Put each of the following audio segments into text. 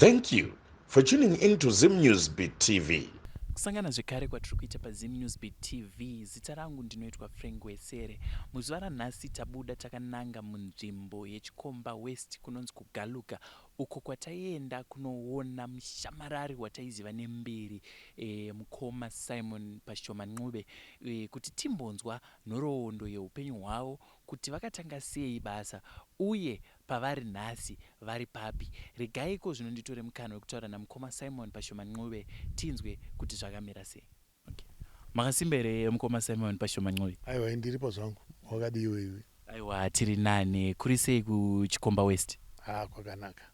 Thank you for tuning in to Zim News Beat TV. Kusangana zvekare kwatiri kuita paZim News Beat TV. Zita rangu ndinoitwa Frank Wesere. Muzuva ranhasi tabuda takananga munzvimbo yeChikomba West kunonzi kuGaluka uko kwataienda kunoona mushamarari wataiziva nembiri e, mukoma Simon Pashoma Ncube e, kuti timbonzwa nhoroondo yeupenyu hwavo kuti vakatanga sei basa uye pavari nhasi vari papi. Regai iko zvino nditore mukana wekutaura namukoma Simon Pashoma Ncube tinzwe kuti zvakamira sei. Okay. Makasimba here mukoma Simon Pashoma Ncube? Aiwa, ndiripo zvangu. Wakadii iwe? Aiwa, tiri nane. Kuri sei kuChikomba West? Ah, kwakanaka.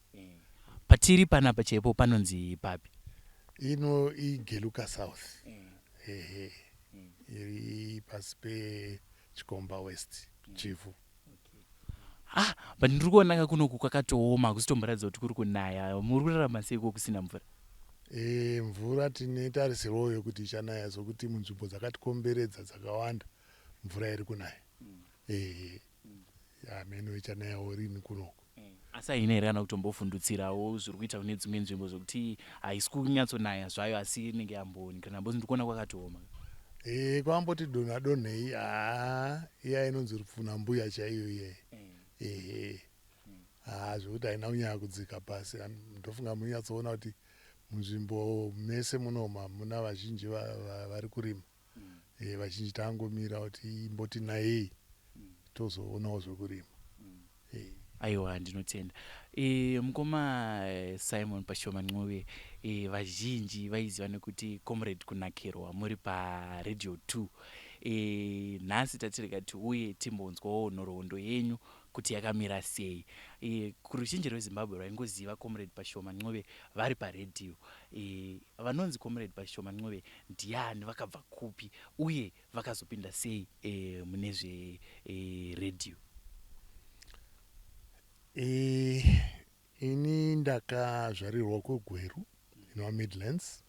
Patiri panapa chaipo panonzi papi? Ino iGeluka South. Ehe. Iri pasi peChikomba West, Chivhu. Ah, but ndiri kuona ka kunoku kwakatooma, hakusitomboratidza kuti kuri kunaya. Muri kurarama seiko kusina mvura? E, mvura tine tarisirwo yekuti ichanaya, zvokuti munzvimbo dzakatikomberedza dzakawanda mvura iri kunaya. Ehe. Hameno ichanayawo rini kunoku. Asi haina here kana kutombovhundutsirawo zviri kuita kune dzimwe nzvimbo zvokuti haisi kunyatsonaya zvayo asi inenge yamboonekana because ndiri kuona kwakatooma. E, kwamboti donha donhei, haa, iya inonzi rupfuna mbuya chaiyo iyayi. Ehe. Haa, zvokuti haina kunyanya kudzika pasi. Ndofunga munyatsoona kuti munzvimbo mese munomu hamuna vazhinji vari kurima. E, vazhinji tangomira kuti imboti nayei tozoonawo zvekurima. E. Aiwa, ndinotenda. E, mukoma Simon Pashoma Ncube, e, vazhinji vaiziva nekuti Comrade Kunakirwa muri paRadio 2. E, nhasi tatirega tiuye timbonzwawo nhoroondo yenyu kuti yakamira sei. E, kuruzhinji rweZimbabwe rwaingoziva Comrade Pashoma Ncube vari paredhiyo. E, vanonzi Comrade Pashoma Ncube ndiani, vakabva kupi uye vakazopinda sei e, mune zveredhiyo? E, ini ndakazvarirwa kuGweru inova Midlands,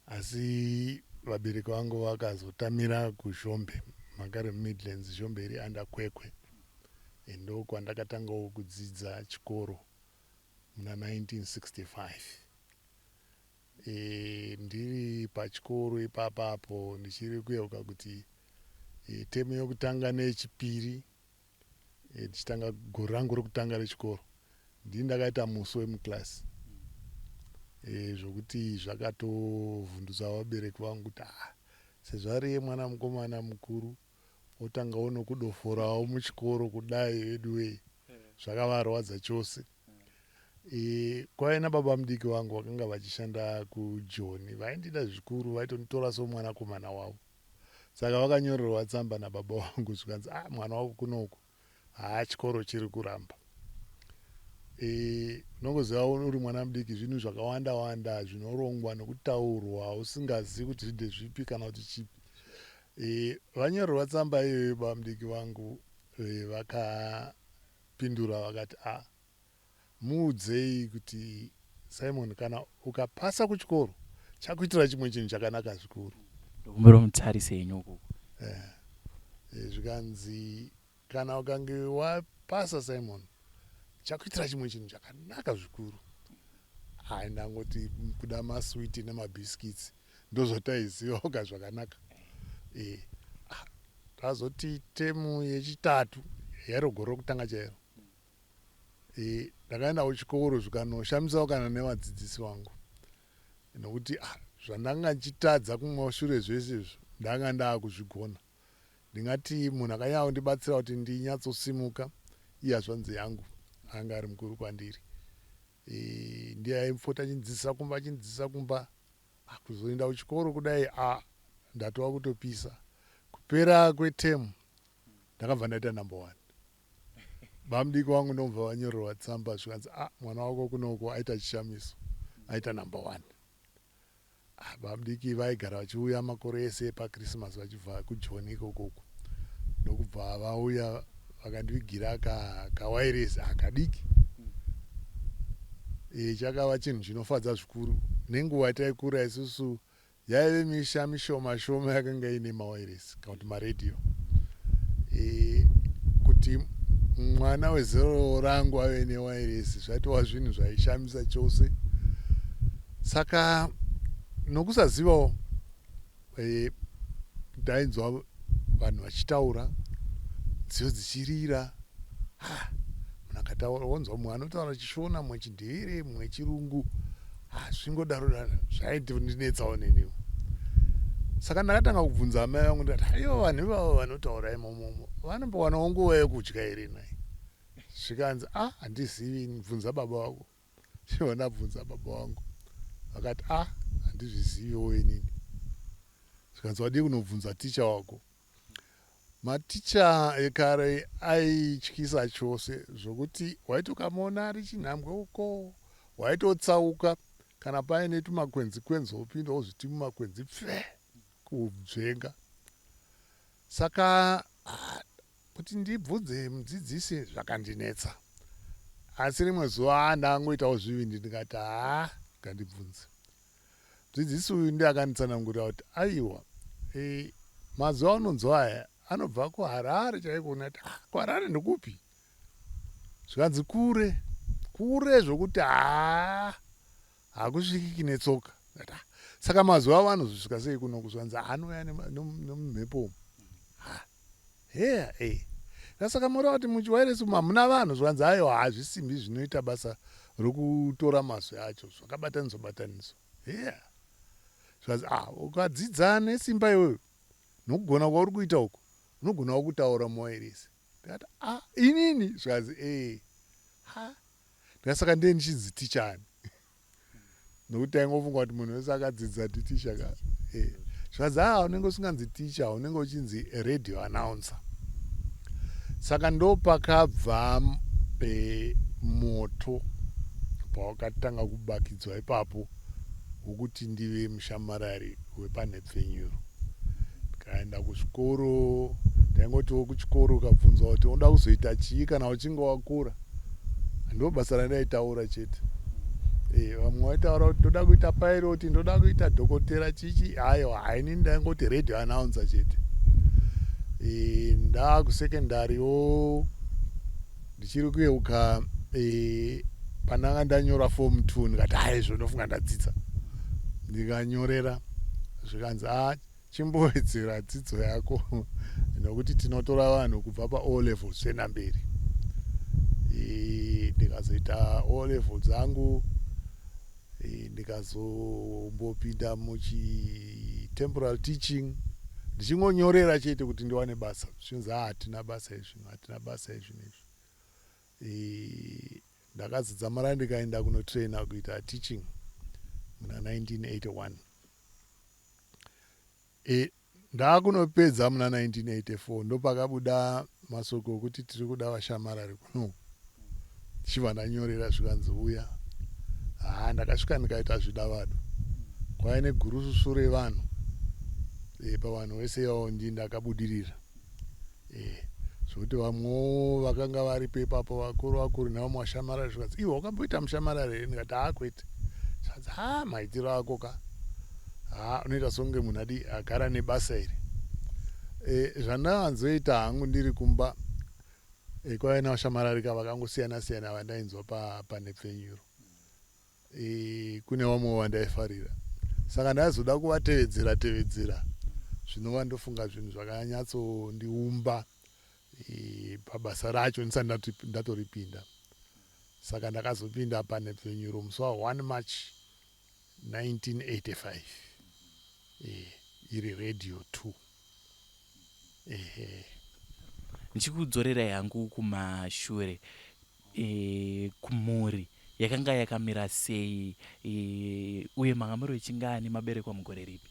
asi vabereki vangu vakazotamira kuZhombe, makare muMidlands. Zhombe iri under Kwekwe, ndo kwandakatangawo kudzidza chikoro muna 1965. E, ndiri pachikoro ipapapo ndichiri kuyeuka kuti e, temu yokutanga neyechipiri, e, ndichitanga gore rangu rokutanga rechikoro, ndini ndakaita musi wemuklasi, e, zvokuti zvakatovhundutsa vabereki vangu kuti ah, sezvo ariye mwana mukomana mukuru otangawo nokudoforawo muchikoro kudai veduwei, zvakavarwadza chose. E, kwaive nababa mudiki vangu vakanga vachishanda kuJoni, vaindida zvikuru, vaitonditora somwanakomana wavo. Saka vakanyorerwa tsamba nababa vangu zvikanzi, ah, mwana wako kunoku haa, chikoro chiri kuramba. E, unongoziva uri mwana mudiki, zvinhu zvakawanda wanda zvinorongwa nokutaurwa usingazivi kuti ndezvipi kana kuti chipi. E, vanyorerwa tsamba iyoyo, baba mudiki vangu e, vakapindura vakati, a, muudzei kuti Simon kana ukapasa kuchikoro chakuitira chimwe chinhu chakanaka zvikuru. Ndokumbira mutarise henyu ukoko. E, zvikanzi kana ukange wapasa Simon, chakuitira chimwe chinhu chakanaka zvikuru. Hai, ndangoti kuda maswiti nemabhiskits, ndozvataiziva oga zvakanaka. E, ah, tazoti temu yechitatu yairo gore rokutanga chairo, e, ndakaenda kuchikoro zvikanoshamisawo kana nevadzidzisi vangu nokuti ah, zvandanga ndichitadza kumashure zvese izvo ndanga ndaakuzvigona. Ndingati munhu akanyanya kundibatsira kuti ndinyatsosimuka ihazvanzi yangu anga ari mukuru kwandiri. E, ndiye aipota achindidzidzisa kumba, achindidzidzisa kumba. Ah, kuzoenda kuchikoro kudai, a, ndatova kutopisa. Kupera kwetemu ndakabva ndaita number one. Bamudiki wangu ndobva vanyorerwa tsamba zvikanzi, a, mwana wako kunoko aita chishamiso, aita number one. Ah, bamudiki vaigara vachiuya makore ese paChristmas vachibva kuJoni ikokoko, ndokubva vauya vakandivigira kawairesi ka akadiki. E, chakava chinhu chinofadza zvikuru. Nenguva yataikura isusu yaive misha mishoma shoma yakanga iine mawairesi kana kuti maredhiyo. E, kuti mwana wezero rangu ave newairesi zvaitova zvinhu zvaishamisa chose. Saka nokusazivawo e, ndainzwa vanhu vachitaura nziyo dzichirira ha munhu akataura wonzwa mumwe anotaura chishona mumwe chindevere mumwe chirungu zvingodaro daro zvaindinetsawo neniwo saka ndakatanga kubvunza amai vangu ndikati haiwa vanhu ivavo vanotaura imomomo vanombowanawo nguva yekudya here nai zvikanzi a ah, handizivi bvunza baba vako chibva ndabvunza baba vangu vakati a ah, handizviziviwo inini zvikanzi wadii kunobvunza ticha wako Maticha ekare aityisa chose zvokuti waiti ukamuona ari chinhambwe uko waitotsauka kana paine tumakwenzi kwenzi wopinda wozviti mumakwenzi pfe kubzvenga saka ah, kuti ndibvunze mudzidzisi zvakandinetsa asi rimwe zuva ndangoitawo zvivindi ndikati haa ngandibvunze Mudzidzisi uyu ndiye akanditsanangurira kuti aiwa e, mazuva aunonzwa aya anobva kuHarare chaiko unati ah, kuHarare ndekupi? Zvikanzi kure kure zvokuti haa hakusvikiki netsoka. Ndati ah, saka mazuva avo anozosvika sei kunoku? Zvikanzi anouya nemumhepo umu. Heya eh. Saka moreva kuti muchiwairesi umu hamuna vanhu zvikanzi aiwa hazvisimbi zvinoita basa rokutora mazwi acho zvakabatanidzwa batanidzwa. Heya. Zvikanzi ah ukadzidza nesimba iwewe nokugona kwauri kuita uku unogonawo kutaura muwairesi. Ndikati ah inini zvikanzi eh. Ha. Ndikati saka ndiye ndichinzi ticha ani? Nokuti taingofunga kuti munhu wese akadzidza nditicha ka. Eh. Zvikanzi haa unenge usinganzi ticha unenge uchinzi radio announcer. Saka ndopakabva e, moto pawakatanga kubakidzwa ipapo wokuti ndive mushamarari wepanhepfenyuro. Ndikaenda kuzvikoro ndaingotiwo kuchikoro ukabvunzwa kuti unoda kuzoita chii kana uchinge wakura ndo basa randaitaura chete eh, vamwe vaitaura kuti ndoda kuita pilot ndoda kuita dhokotera chichi aiwa haini ndaingoti radio announcer chete eh, ndaakusekendariwo ndichiri kuyeuka eh, pandanga ndanyora form two ndikati haizvo ndofunga ndadzidza ndikanyorera zvikanzi a Chimbowedzera dzidzo yako nokuti tinotora vanhu kubva pa-O level zvichienda mberi. Ndikazoita O level dzangu ndikazombopinda muchitemporal teaching ndichingonyorera chete kuti ndiwane basa zvichinzi ha hatina basa izvino hatina basa izvino izvi ndakazodzamara ndikaenda kunotraina kuita teaching muna 1981 E, ndakunopedza muna 1984 ndopakabuda masoko okuti tiri kuda vashamarari kuno ndichibva ndanyorera zvikanzi uya haa ndakasvika ndikaita zvidavado kwaive negurususu revanhu e, pavanhu vese ivavo ndii ndakabudirira e, zvokuti vamwewo vakanga varipo ipapo vakuru vakuru nevamwe vashamarari zvikanzi iwe wakamboita mushamarari here ndikati haa kwete zvikanzi haa maitiro ako ka haa unoita songe munhu adi agara nebasa iri e, zvandawanzoita hangu ndiri kumba e, kwaive nevashamarari ka vakangosiyana siyana vandainzwa panhepfenyuro pa E, kune vamwe vandaifarira saka ndaizoda kuvatevedzera tevedzera zvinova ndofunga zvinhu zvakanyatsondiumba e, pabasa racho ndisati ndatoripinda saka ndakazopinda panhepfenyuro musi wa 1 march 1985 e, iri radio 2 ehe ndichikudzorerai hangu kumashure e, kumhuri yakanga yakamira sei e, uye manga muri wechingani maberekwa mugore ripi?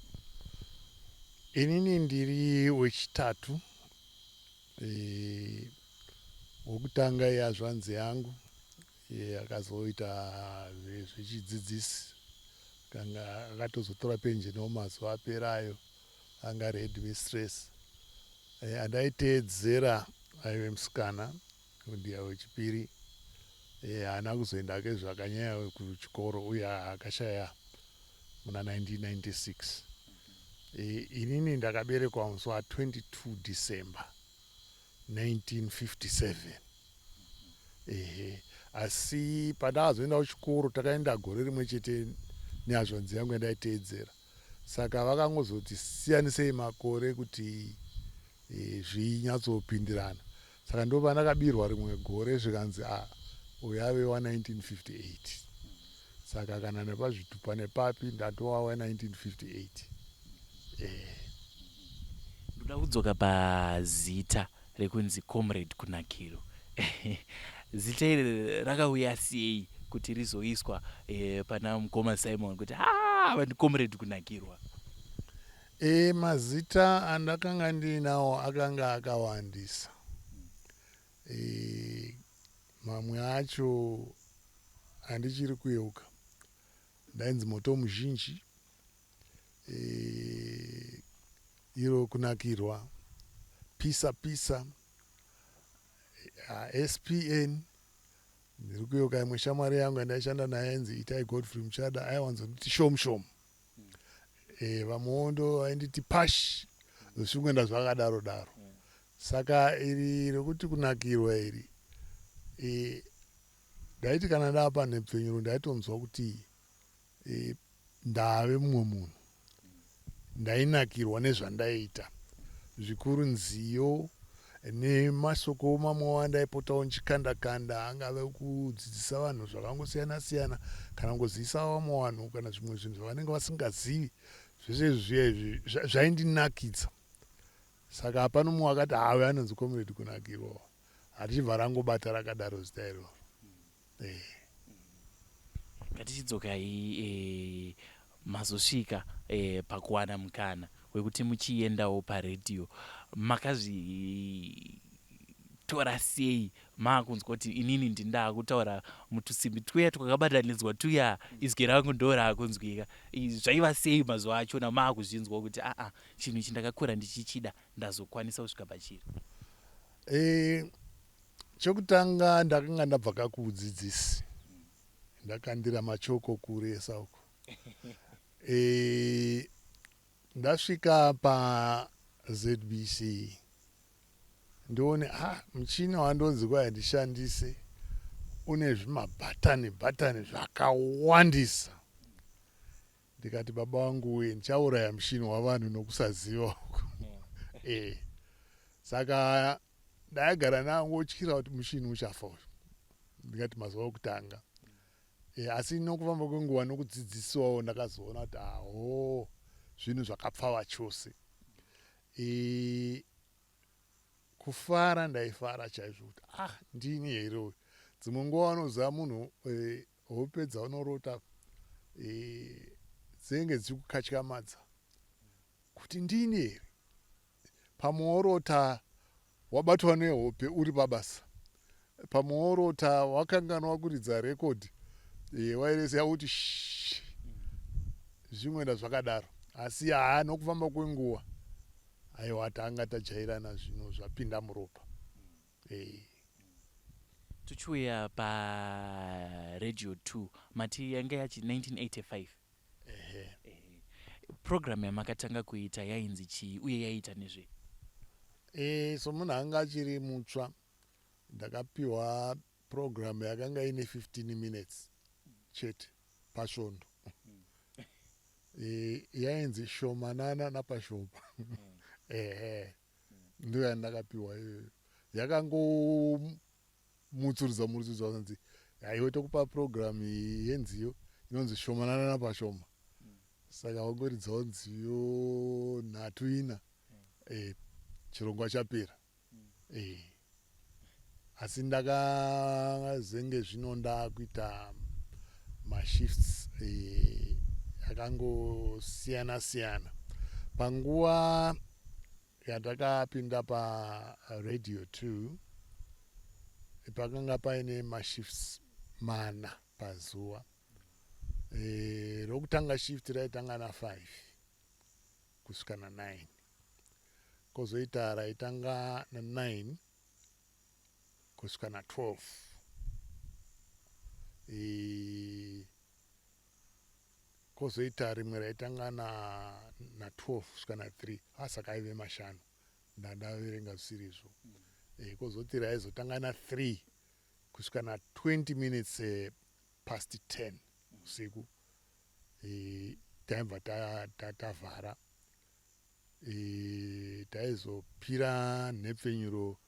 Inini ndiri wechitatu e, wokutanga ihazvanzi yangu akazoita zvechidzidzisi kanga akatozotora penjeniwo mazuva apera ayo anga ari headmistress e, andaiteedzera aive musikana Ndiye wechipiri eh, haana kuzoenda hake zvakanyanya kuchikoro uye akashaya muna 1996. Eh, inini ndakaberekwa musi wa 22 December 1957. Ehe, asi pandakazoenda kuchikoro takaenda gore rimwe chete nehazvanzi yangu yandaiteedzera, saka vakangozoti siyanisei makore kuti zvinyatsopindirana. Saka ndo pandakabirwa rimwe gore, zvikanzi a uyu ave wa1958. Saka kana nepazvitupa nepapi ndatova wa1958. Ndoda kudzoka pazita rekunzi Comrade Kunakiro. Zita iri rakauya sei kuti rizoiswa pana mukoma Simon kuti ava ndiComrade Kunakirwa? Mazita andakanga ndiinawo akanga akawandisa. Mamwe acho handichiri kuyeuka. Ndainzi Moto Muzhinji, iro Kunakirwa, Pisa Pisa, SPN. Ndiri kuyeuka imwe shamwari yangu yandaishanda naye ainzi Itai Godfrey Muchada, aiwanzonditi Shom Shom. Vamwewo ndo vainditi Pash, zvichingoenda zvakadaro daro. Saka iri rekuti Kunakirwa iri, ndaiti kana ndava panhepfenyuro ndaitonzwa kuti ndave mumwe munhu. Ndainakirwa nezvandaiita, zvikuru nziyo nemasoko mamwewo andaipotawo ndichikanda kanda, angave kudzidzisa vanhu zvakangosiyana siyana kana kungozivisa vamwe vanhu kana zvimwe zvinhu zvavanenge vasingazivi. Zvese izvi zviya izvi zvaindinakidza. Saka hapana mumwe akati hawe anonzi Comrade Kunakirwa, hatichibva rangobata rakadaro zita iroro. Ngatichidzokai mazosvika pakuwana mukana wekuti muchiendawo paredhiyo. Makazvitora sei maakunzwa kuti inini ndindaa kutaura mutusimbi tuya twakabatanidzwa tuya, izwi rangu ndo raakunzwika? Zvaiva sei mazuva achona maakuzvinzwa kuti aa, chinhu ichi ndakakura ndichichida, ndazokwanisa kusvika pachiri? Chokutanga ndakanga ndabva kakuudzidzisi, ndakandira machoko kuresa uko. Ndasvika paZBC, ndione muchina wandonzi kwai ndishandise une zvimabhatani bhatani zvakawandisa. Ndikati, "Baba vangu uye, ndichauraya mushini wavanhu nokusaziva uku." Saka ndaigara nangotyira kuti mushini uchafa uyu, ndingati mazuva okutanga. Asi nokufamba kwenguva nokudzidzisiwawo ndakazoona kuti aho, zvinhu zvakapfava chose. Kufara ndaifara chaizvo kuti ah, ndini here uyu? Dzimwe nguva unoziva munhu hope dzaunorota dzinenge dzichikukatyamadza kuti ndini here. Pamwe worota wabatwa nehope uri pabasa, pamwe worota wakanganwa kuridza rekodhi wairesi yakuti sh, zvimwenda zvakadaro. Asi haa, nokufamba kwenguva, aiwa, tanga tajairana, zvino zvapinda muropa. Tichiuya paRadio 2, mati yanga yachi 1985? Ehe. Program yamakatanga kuita yainzi chii uye yaiita nezvei? Somunhu anga achiri mutsva, ndakapiwa program yakanga ine 15 minutes chete pasvondo. Yainzi Shomanana Napashoma. Ehe, ndo yandakapiwa iyoyo. Yakangomutsuridza murutsidzo, anzi haiwe, tokupa program yenziyo inonzi Shomanana Napashoma. Saka wangoridzawo nziyo nhatu, ina, chirongwa chapera. Asi ndakazenge zvino ndakuita mashifts akangosiyana siyana. Panguva yandakapinda paRadio 2 pakanga paine mashifts mana pazuva. Rokutanga shift raitanga na5 kusvika na9, kwozoita raitanga na9 kusvika na12, kwozoita rimwe raitanga na12 kusvika na3. Saka aive mashanu, ndandaverenga zvisiri izvo. Kwozoti raizotanga na3. kusvika na 20 minutes eh, past 10 usiku e, taibva tavhara ta, ta e, taizopira nhepfenyuro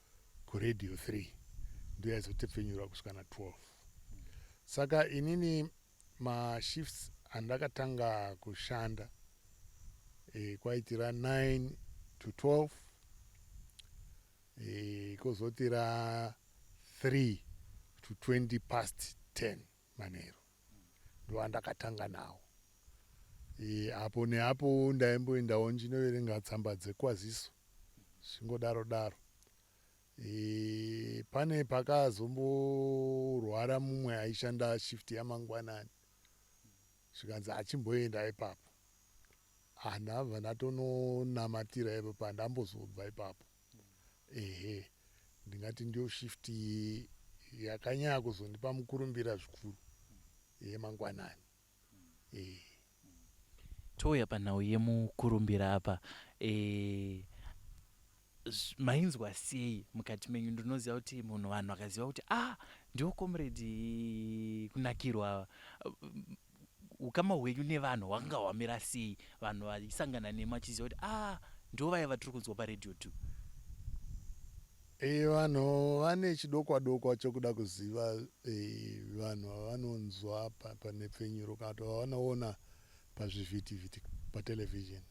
kuradio 3 ndiyo yaizotepfenyura kusvika na 12. Saka inini mashifts andakatanga kushanda e, kwaitira 9 to 12 e, kozotira 3 to 20 past 10 manheru ndoandakatanga nawo. E, apo neapo ndaimboendawo ndinoverenga tsamba dzekwaziso zvingodaro daro. E, pane pakazomborwara mumwe aishanda shift yamangwanani zvikanzi achimboenda ipapo handabva ndatononamatira ipapo handambozobva ipapo. Ehe, ndingati ndiyo shift yakanyanya kuzondipa mukurumbira zvikuru yemangwanani. E. Touya panhau yemukurumbira apa e, mainzwa sei mukati menyu? Ndinoziva kuti munhu vanhu vakaziva kuti ah ndiwo comrade kunakirwa, ukama hwenyu nevanhu hwakanga hwamira sei? Vanhu vaisangana nemi vachiziva kuti ah ndivo vaya vatiri kunzwa paradio 2. E, vanhu vane chidokwa dokwa chokuda kuziva e, vanhu vavanonzwa panhepfenyuro kana kuti vavanoona pazvivhitivhiti patelevision.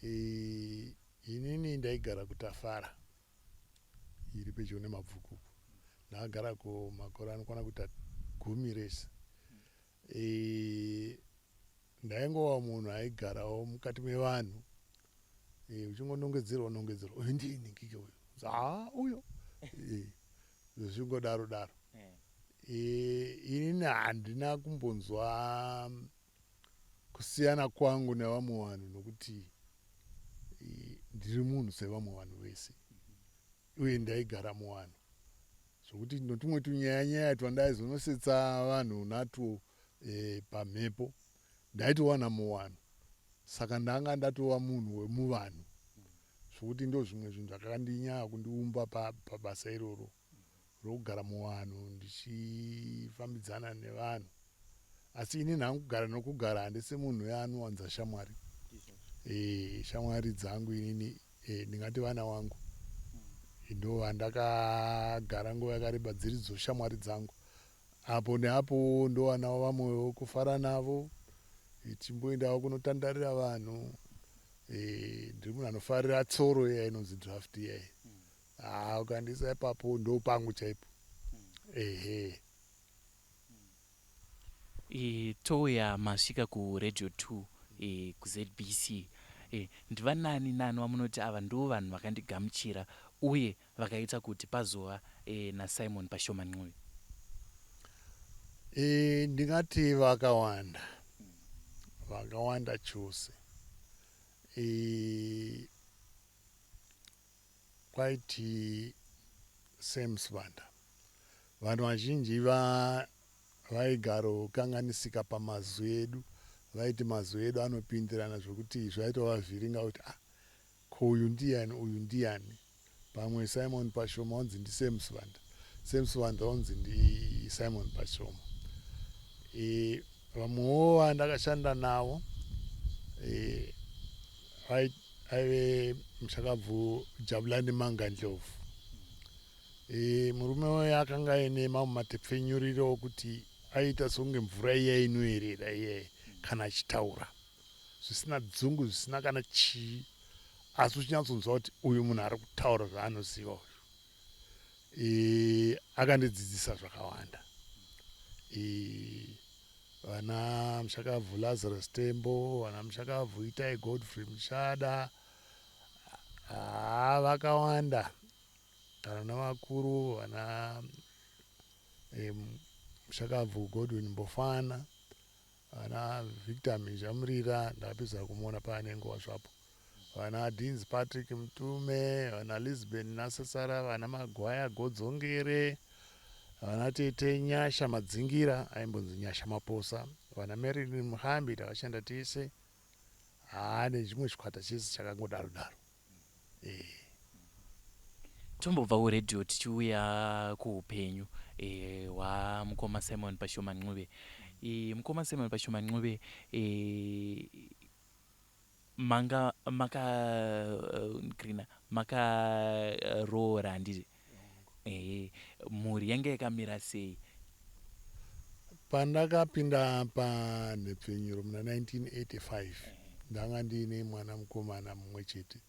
E, inini ndaigara kuTafara iri pedyo neMabvuku. Ndakagarako makore anokwana kuita 10 rese. E, ndaingova munhu aigarawo mukati mevanhu e, uchingonongedzerwa nongedzerwa uyu ndiye ningike uyu haa uyo e, zvichingodaro daro. E, inini handina kumbonzwa kusiyana kwangu nevamwe vanhu nokuti e, ndiri munhu sevamwe vanhu vese uye ndaigara muvanhu zvokuti notumwe tunyaya nyaya twandaizonosetsa vanhu natwo e, pamhepo ndaitowana muvanhu. Saka ndanga ndatova munhu wemuvanhu zvokuti ndo zvimwe zvinhu zvakandinyanya kundiumba pabasa iroro rokugara muvanhu ndichifambidzana nevanhu. Asi ini nhangu kugara nokugara handisi munhu yaanowanza shamwari. E, shamwari dzangu inini e, ndingati vana vangu ndo vandakagara nguva yakareba dziridzo shamwari dzangu. Apo neapo ndowanawo vamwe vokufara navo tichimboendawo kunotandarira vanhu. E, ndiri munhu anofarira tsoro iya inonzi draft iyayi. Haa ukandiisa ipapo ndo pangu chaipo. Ehe. E, touya masvika kuradio 2 e, kuZBC e, ndivanani nani vamunoti ava ndo vanhu vakandigamuchira uye vakaita kuti pazova e, naSimon Pashoma Ncube? E, ndingati vakawanda, vakawanda chose. E, kwaiti Sam Sibanda, vanhu vazhinji vaigarokanganisika pamazwi edu, vaiti mazwi edu anopindirana zvokuti zvaitovavhiringa kuti ah, ko uyu ndiani, uyu ndiani. Pamwe Simon Pashoma onzi ndiSam Sibanda, Sam Sibanda onzi ndiSimon Pashoma. E, vamwewo vandakashanda navo e, aive mushakabvu Jabulani Mangandlovu. E, murume uyo akanga aine mamwe matepfenyuriro okuti aiita sokunge mvura iya inoerera iyayi kana achitaura zvisina dzungu zvisina kana chii, asi uchinyatsonzwa kuti uyu munhu ari kutaura zvaanoziva uyu. E, akandidzidzisa zvakawanda. E, vana mushakabvu Lazarus Tembo, vana mushakabvu Itai Godfrey Mushada, haa vakawanda, kana navakuru vana e, mushakabvu Godwin Mbofana, vana Victor Mhizhamurira, ndakapedzisa kumuona paane nguva zvapo, vana Deans Patrick Mutume, vana Lisbon Nasasara, vana Magwaya Godzongere, vana Tete Nyasha Madzingira aimbonzi Nyasha Maposa, vana Marilyn Muhambi takashanda tese, haa nezvimwe zvikwata chese chakangodaro daro. E. Tombobva kuredhiyo tichiuya kuupenyu hwamukoma Simon Pashoma Ncube. Mukoma Simon Pashoma Ncube, manga maka grina makaroora, handiti? Mhuri yange yakamira sei? Pandakapinda panhepfenyuro muna 1985, ndanga ndiine mwana mukomana mumwe chete.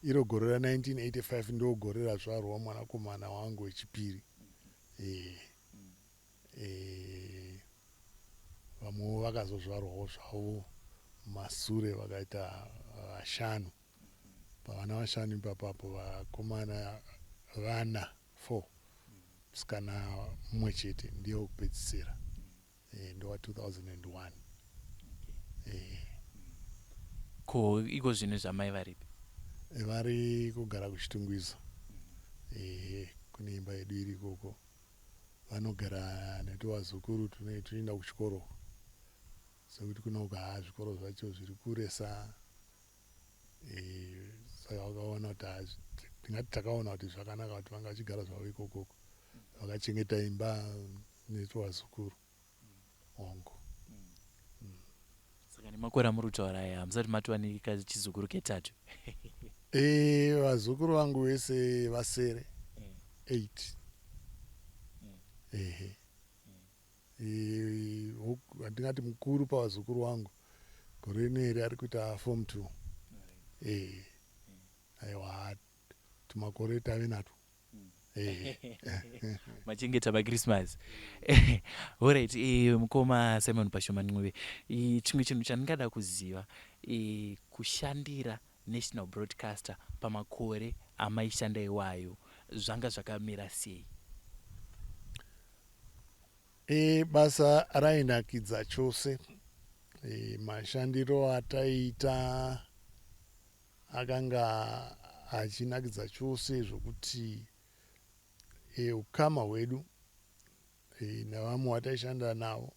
Iro gore ra1985 ndo gore razvarwa mwanakomana wangu wechipiri. Vamwewo vakazozvarwawo zvavo masure, vakaita vashanu. Pavana vashanu ipapapo, vakomana vana, 4, musikana mumwe chete, ndiye wekupedzisira, ndowa 2001. Ko iko zvino zvamai varipi? Vari kugara kuChitungwiza. Kune imba yedu iri ikoko, vanogara netuvazukuru tunoenda kuchikoro, sekuti kunoga ha zvikoro zvacho zviri kuresa. Saka vakaona kuti tingati takaona kuti zvakanaka kuti vanga vachigara zvavo ikokoko, vakachengeta imba netuvazukuru, hongo. Saka nemakore amuri kutaura aya, hamusati matova chizukuru ketatu? Vazukuru vangu vese vasere, 8, ehe. Handingati mukuru pavazukuru vangu gore rineri ari kuita form 2. Aiwa, tumakore tave natwo. Machengeta paChristmas. Alright, mukoma Simon Pashoma Ncube, chimwe chinhu chandingada kuziva, kushandira National Broadcaster pamakore amaishanda iwayo, zvanga zvakamira sei? Basa rainakidza chose. Mashandiro ataiita akanga achinakidza chose, zvokuti ukama hwedu navamwe vataishanda navo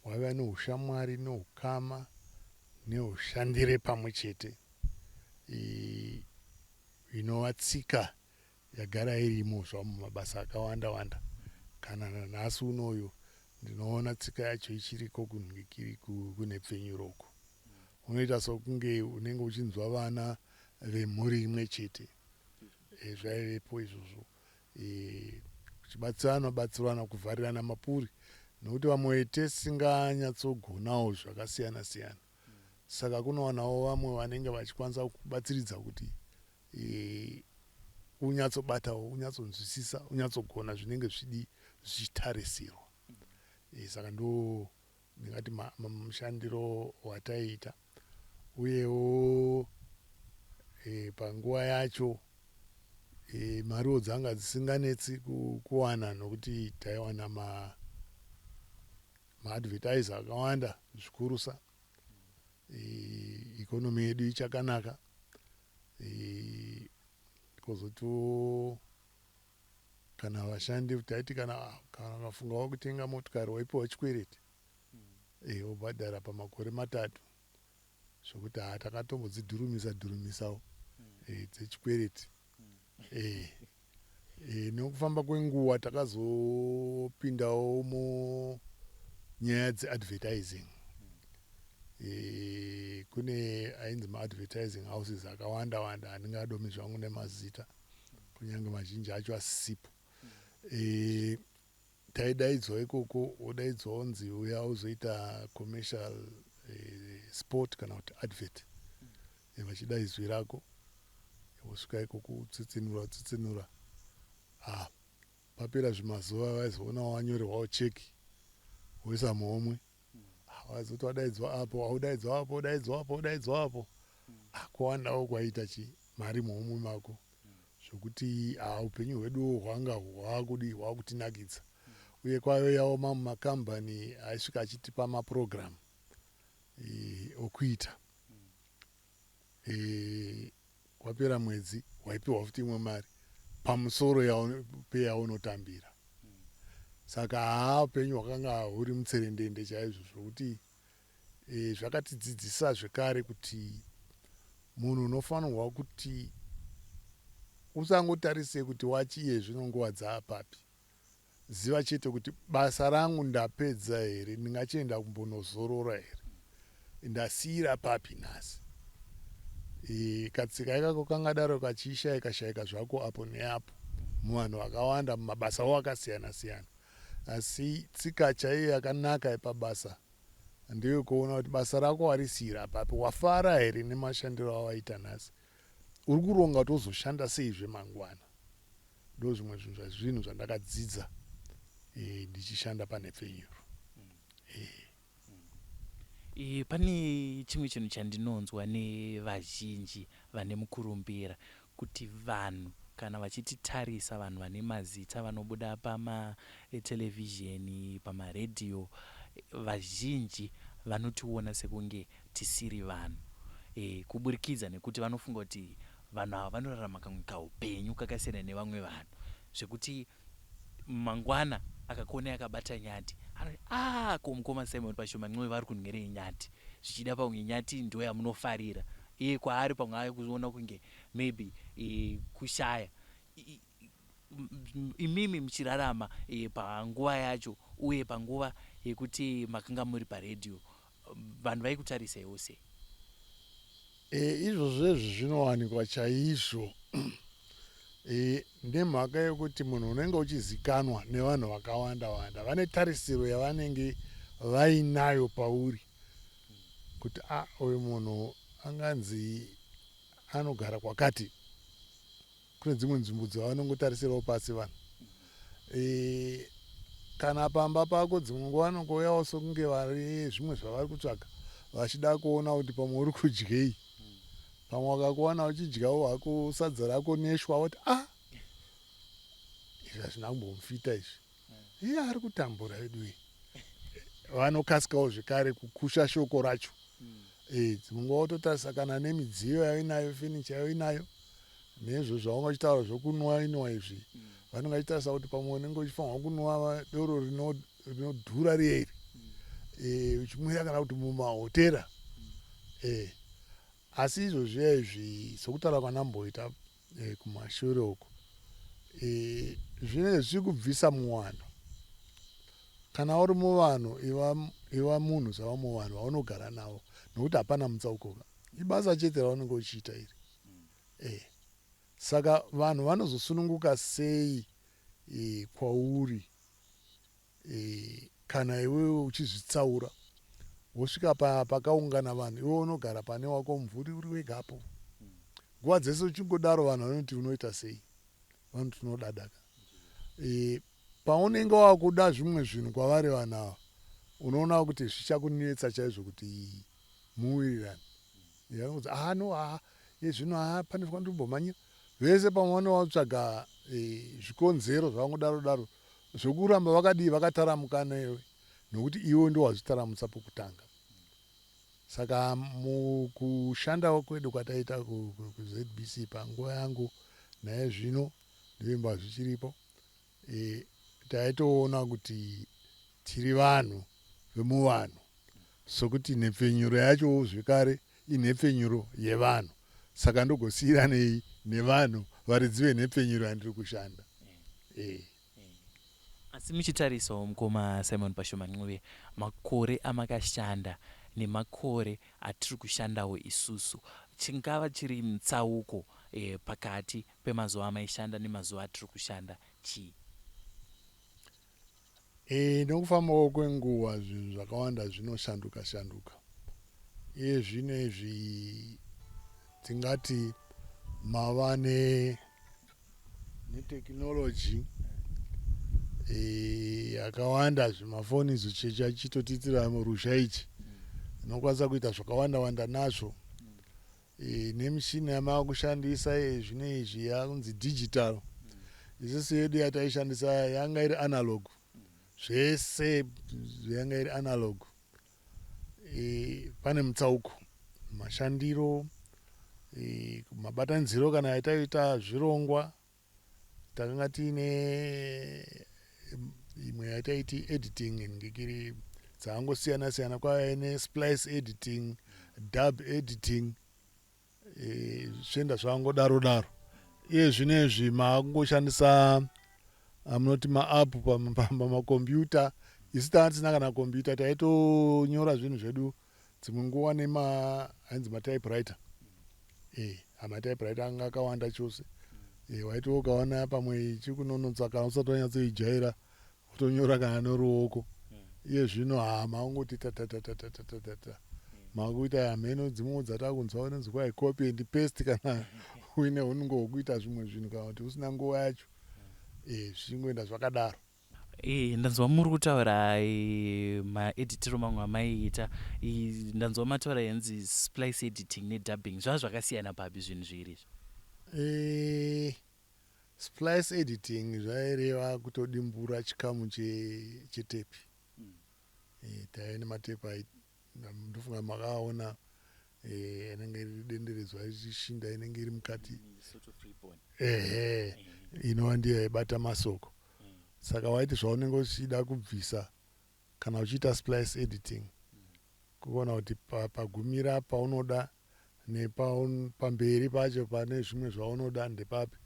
hwaiva neushamwari neukama neushandire pamwe chete, inova tsika yagara irimo zvavo mumabasa akawanda wanda. Kana nanhasi unoyu ndinoona tsika yacho ichiriko kunhepfenyuro uko. Unoita sokunge unenge uchinzwa vana vemhuri imwe chete. Zvaivepo izvozvo, kuchibatsirana batsirana, kuvharirana mapuri, nokuti vamwe tisinganyatsogonawo zvakasiyana siyana, saka kunowanawo vamwe vanenge vachikwanisa kubatsiridza kuti unyatsobatawo, unyatsonzwisisa, unyatsogona zvinenge zvidi zvichitarisirwa. Saka ndo ndingati mushandiro wataiita. Uyewo panguva yacho mariwo dzanga dzisinganetsi kuwana, nokuti taiwana maadvertiser akawanda zvikurusa. Economy yedu ichakanaka. Kwozotiwo kana vashandi taiti kana ukafungawo kutenga motikari, waipiwa chikwereti, wobhadhara pamakore 3, zvokuti ha, takatombodzidhurumisa dhurumisawo dzechikwereti. Nekufamba kwenguva takazopindawo munyaya dzeadvertising. Kune ainzi maadvertising houses akawanda wanda, handingadomi zvangu nemazita, kunyange mazhinji acho asisipo. Taidaidzwa ikoko, wodaidzwa unzi uya uzoita commercial spot kana kuti advert. Vachida izwi rako, wosvika ikoko, utsitsinura utsitsinura. Ah, papera zvimazuva vaizoona wanyorerwawo cheki, woisa muhomwe. Wazoti wadaidzwa apo, audaidzwa apo, udaidzwa apo, udaidzwa apo. Kuwandawo kwaita chi mari muhomwe mako, zvokuti upenyu hwedu hwanga hwakudi hwakutinakidza. Uye kwaiuyawo mamwe makambani aisvika achitipa mapurogiramu okuita. Kwapera mwedzi waipiwa futi imwe mari pamusoro peyaunotambira. Saka haa, upenyu hwakanga huri mutserendende chaizvo, zvokuti zvakatidzidzisa zvekare kuti munhu unofanirwa kuti Usangotarise kuti wachi iye zvino nguva dzaapapi. Ziva chete kuti basa rangu ndapedza here, ndingachienda kumbonozorora here, ndasiira papi nhasi. E, katsika ikako kangadaro kachishaika shaika zvako apo neapo muvanhu vakawanda mumabasawo akasiyana siyana. Asi tsika chaiyo yakanaka yepabasa ndeyekuona kuti basa rako warisiira papi, wafara here nemashandiro awaita nhasi, uri kuronga kuti wozoshanda seizve mangwana. Ndozvimwe zvinhu zvazvinhu zvandakadzidza e, ndichishanda panhepfenyuro. E. E, pane chimwe chinhu chandinonzwa nevazhinji vane mukurumbira kuti vanhu kana vachititarisa vanhu vane mazita vanobuda pamatelevhizheni pamaredhiyo vazhinji vanotiona sekunge tisiri vanhu e, kuburikidza nekuti vanofunga kuti vanhu ava vanorarama kamwe kaupenyu kakasiyana nevamwe vanhu zvekuti mangwana akakuonai akabata nyati anoti ah ko mukoma Simon Pashoma Ncube vari kunwerei nyati zvichida pamwe nyati ndo yamunofarira iye kwaari pamwe ave kuona kunge maybe e, kushaya imimi muchirarama e, panguva yacho uye panguva yekuti makanga muri paredhiyo vanhu vaikutarisaiwo sei? E, izvozvo izvi zvinowanikwa chaizvo e, nemhaka yekuti munhu unenge uchizikanwa nevanhu vakawanda wanda vane tarisiro yavanenge vainayo pauri kuti a uyu munhu anganzi anogara kwakati kune dzimwe nzvimbo dzavanongotarisirawo pasi vanhu e, kana pamba pako dzimwe nguva vanongouyawo sokunge vari zvimwe zvavari kutsvaga vachida kuona kuti pamwe uri kudyei pamwe vakakuwana uchidyawo hako sadza rako neshwa woti ah izvi hazvina kumbomufita izvi iye ari kutambura vedu iyi vanokasikawo zvekare kukusha shoko racho e, dzimwe nguva wototarisa kana nemidziyo yainayo fenicha yainayo nezvo zvaunga uchitaura zvokunwa inwa izvi vanenge vachitarisa kuti pamwe unenge uchifanirwa kunwa doro rinodhura riya iri e, uchimwira kana kuti mumahotera e, asi izvo zviya izvi sokutaura kwandamboita e, kumashure uko e, zvinenge zvichiri kubvisa muwanhu kana uri muvanhu iva, iva munhu savamwe vanhu vaunogara navo nokuti hapana mutsaukoka ibasa chete raunenge uchiita iri e. Saka vanhu vanozosununguka sei e, kwauri e, kana iwewe uchizvitsaura wosvika pakaungana vanhu iwe unogara pane wako mumvuri uri wegapo nguva dzese uchingodaro vanhu vanoti unoita sei vanoti unodadaka e, paunenge wakuda zvimwe zvinhu kwavari vanhu ava unoona kuti zvichakunetsa chaizvo kuti muwirirane yakunzi ah no ah yezvino ah pane kwandirimbomhanyira vese pamwe vanenge vakutsvaga e, zvikonzero zvavangodaro daro zvokuramba vakadii vakataramuka newe nokuti iwe ndo wazvitaramutsa pokutanga saka mukushanda kwedu kwataita kuZBC panguva yangu naye zvino ndivimba zvichiripo e, taitoona kuti tiri vanhu vemuvanhu sokuti nhepfenyuro yacho zvekare inhepfenyuro yevanhu saka ndogosiyiranei nevanhu varidzi venhepfenyuro yandiri kushanda e. Asi muchitarisawo mukoma Simon Pashoma Ncube makore amakashanda nemakore atiri kushandawo isusu chingava chiri mutsauko e, pakati pemazuva amaishanda nemazuva atiri kushanda chii? E, nokufambawo kwenguva zvinhu zvakawanda zvinoshanduka shanduka iye zvino izvi tingati mava netekinoloji e, yakawanda zvimafoni izvo chechitotiitira ruzha ichi unokwanisa kuita zvakawanda wanda nazvo e, nemishina yamava kushandisa zvino izvi yakunzi digital isusu yedu yataishandisa yanga iri analog zvese yanga iri analog e, pane mutsauko mashandiro e, mabatanidziro kana yataita zvirongwa takanga tiine imwe yataiti editing ngekiri dzakangosiyana siyana kwaive nesplice editing dub editing zvienda zvakangodaro daro. Iye zvino izvi maakungoshandisa amunoti maapp pamakombiyuta. Isu tanga tisina kana kombiyuta, taitonyora zvinhu zvedu dzimwe nguva nema ainzi matypewriter. E, matypewriter anga akawanda chose. E, waiti ukaona pamwe ichikunonotsa kana usati wanyatsoijaira, wotonyora kana noruoko. Iye zvino ha maungoti tatatatatata, makuita hameno dzimwewo dzatakunzwa inonzi kwai copy and paste, kana uine unongo hwokuita zvimwe zvinhu kana kuti usina nguva yacho. E, zvichingoenda zvakadaro. Ndanzwa muri kutaura maeditiro mamwe amaiita. Ndanzwa mataura yanzi splice editing nedubbing. Zvava zvakasiyana papi zvinhu zviri izvi? Splice editing zvaireva kutodimbura chikamu chetepi. Taive nematepi, ndofunga makaona, inenge iri denderedzwa ichishinda, inenge iri mukati. Ehe, inova ndiyo yaibata masoko. Saka waiti zvaunenge uchida kubvisa kana uchiita splice editing, kuona kuti pagumira paunoda nepamberi pacho pane zvimwe zvaunoda ndepapi,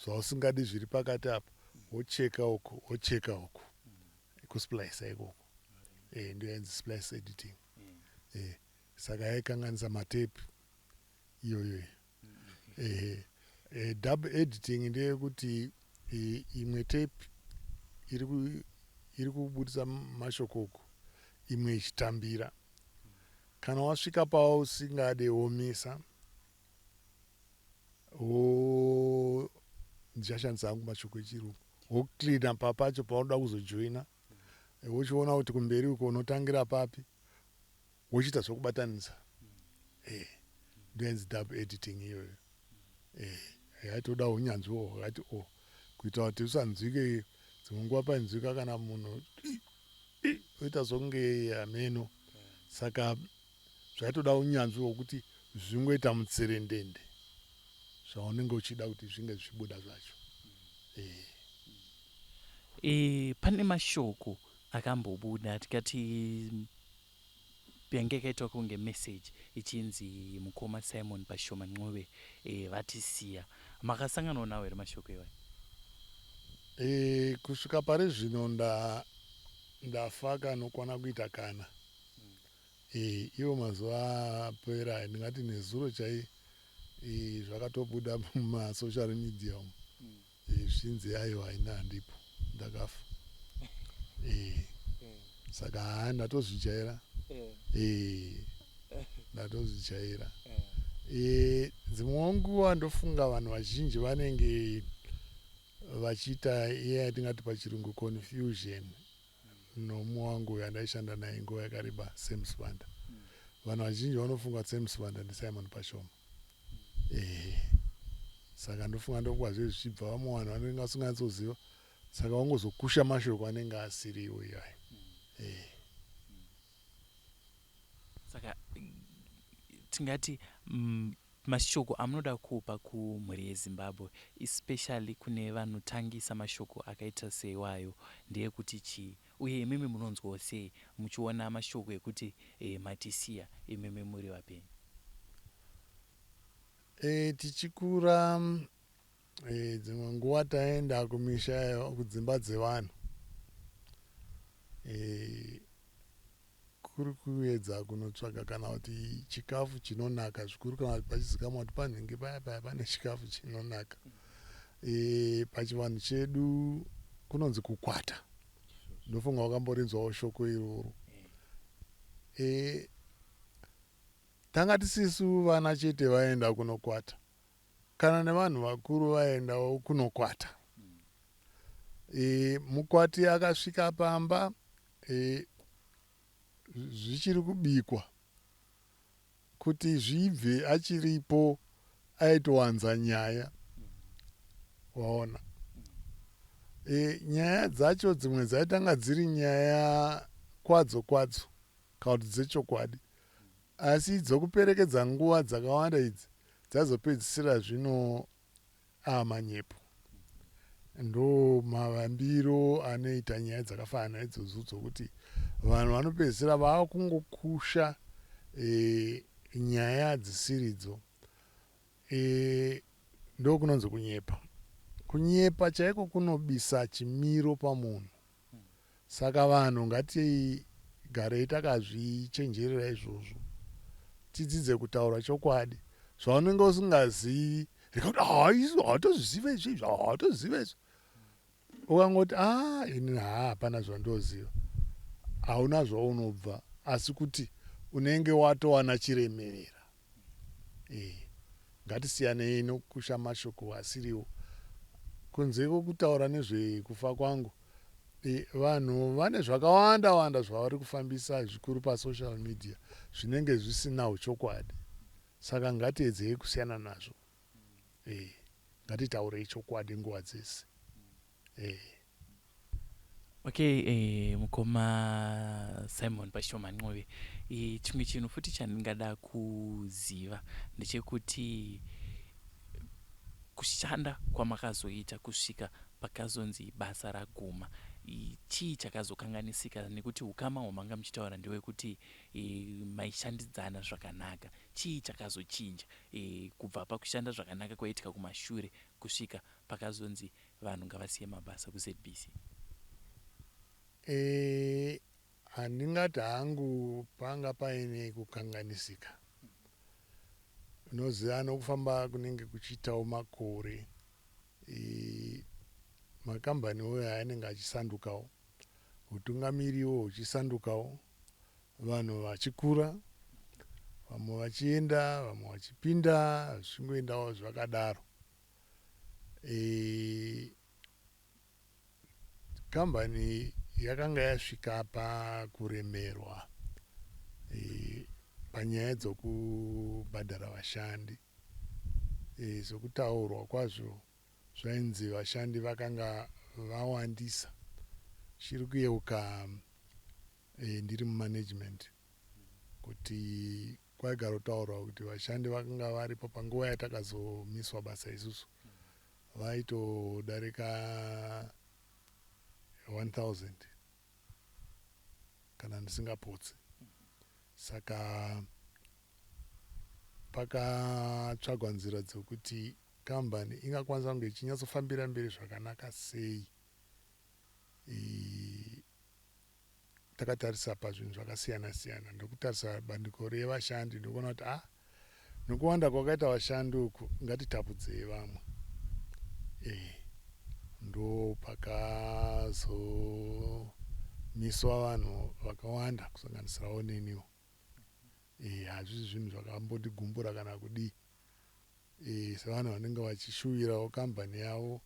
zvausingadi zviri pakati apa, wocheka uku, wocheka uku, kusplice ikoko. Ndiyo yainzi splice editing. Saka yaikanganisa matepi iyoyo. Dub editing ndeyekuti imwe tape iri kubudisa mashoko uku, imwe ichitambira. Kana wasvika pausingade, womisa. Ndichashandisa hangu mashoko echirungu, wocleana papacho paunoda kuzojoina, wochiona kuti kumberi uko unotangira papi, wochiita zvokubatanidza. Ndoyainzi dub editing iyoyo. Yaitoda unyanzviwo hwakati o kuita kuti usanzwike. Dzimwe nguva painzwika kana munhu oita sokunge hameno. Saka zvaitoda unyanzvi hwokuti zvingoita mutserendende zvaunenge uchida kuti zvinge zvichibuda zvacho. Pane mashoko akambobuda, tikati yange yakaitwa kunge meseji, ichinzi mukoma Simon Pashoma Ncube vatisiya. Makasanganawo nawo here mashoko iwayo? Kusvika pari zvino ndafa kanokwana kuita kana. Iwo mazuva apera, ndingati nezuro chai, zvakatobuda mumasocial media umu, zvichinzi aiwa, ina handipo, ndakafa. Saka haa, ndatozvijaira, ndatozvijaira. Dzimwewo nguva ndofunga vanhu vazhinji vanenge vachiita iye yatingati pachirungu confusion nomumwe wangu uyo andaishanda naye nguva yakareba, Sam Sibanda. Vanhu vazhinji vanofunga Sam Sibanda ndiSimon Pashoma. Ehe, saka ndofunga ndokuva zve zvichibva vamwe vanhu vanenge vasinganyatsoziva, saka vangozokusha mashoko anenge asiriwo iyayo. Saka tingati mashoko amunoda kupa kumhuri yeZimbabwe, especially kune vanotangisa mashoko akaita seiwayo, ndeyekuti chii? Uye imimi munonzwawo sei muchiona mashoko ekuti matisiya imimi muri vapenyu? Tichikura, dzimwe nguva taenda kumisha, kudzimba dzevanhu, kuri kuedza kunotsvaga kana kuti chikafu chinonaka zvikuru, kana kuti pachizikamwa kuti panhingi paya paya pane chikafu chinonaka. Pachivanhu chedu kunonzi kukwata. Ndofunga wakamborinzwawo shoko iroro. Tanga tisisu vana chete vaenda kunokwata, kana nevanhu vakuru vaendawo kunokwata. Mukwati akasvika pamba zvichiri kubikwa, kuti zvibve achiripo aitowanza nyaya. Waona, nyaya dzacho dzimwe dzaitanga dziri nyaya kwadzo kwadzo kana kuti dzechokwadi, asi dzokuperekedza nguva dzakawanda idzi dzazopedzisira zvino amanyepo. Ndo mavambiro anoita nyaya dzakafanana naidzodzo, dzokuti vanhu vanopedzisira vaakungokusha nyaya dzisiridzo. Ndokunonzi kunyepa. Kunyepa chaiko kunobisa chimiro pamunhu. Saka vanhu ngatigarei takazvichenjerera izvozvo. Tidzidze kutaura chokwadi. Zvaunenge usingazivi rega kuti haa isu hatozvizive izvi izvi hatozvizive izvi. Ukangoti aa ini haa hapana zvandoziva hauna zvaunobva asi kuti unenge watowana chiremerera. Eh, ngatisiyanei nokusha mashoko asiriwo. Kunze kwokutaura nezvekufa kwangu, eh, vanhu vane zvakawanda wanda zvavari kufambisa zvikuru pasocial media zvinenge zvisina uchokwadi. Saka ngatiedzei kusiyana nazvo. Eh, ngatitaurei chokwadi nguva dzese. Eh. Okay, mukoma Simon Pashoma Ncube, chimwe chinhu futi chandingada kuziva ndechekuti kushanda kwamakazoita kusvika pakazonzi basa raguma, chii chakazokanganisika nekuti ukama hwamanga muchitaura ndewekuti maishandidzana zvakanaka. Chii chakazochinja kubva pakushanda zvakanaka kwaiitika kumashure kusvika pakazonzi vanhu ngavasiye mabasa kuZBC? Eh, handingati hangu panga paine kukanganisika. Unoziva nokufamba kunenge kuchiitawo makore, e, makambaniwo anenge achisandukawo, hutungamiriwo huchisandukawo, vanhu vachikura, vamwe vachienda, vamwe vachipinda, zvichingoendawo zvakadaro. E, kambani yakanga yasvika pakuremerwa e, panyaya dzokubhadhara vashandi. E, sokutaurwa kwazvo zvainzi vashandi vakanga vawandisa. Chiri kuyeuka e, ndiri mumanagement kuti kwaigarotaurwa kuti vashandi vakanga varipo panguva yatakazomiswa basa isusu vaitodarika 1000 kana ndisingapotsi. Saka pakatsvagwa nzira dzekuti kambani ingakwanisa kunge ichinyatsofambira mberi zvakanaka sei e, takatarisa pazvinhu zvakasiyana siyana ndokutarisa bandiko revashandi ndokuona kuti ah nokuwanda kwakaita vashandi uku ngatitapudzei vamwe e ndo pakazomiswa vanhu vakawanda kusanganisirawo neniwo. E hazvisi zvinhu zvakambondigumbura kana kudii e, sevanhu vanenge vachishuvirawo kambani yavo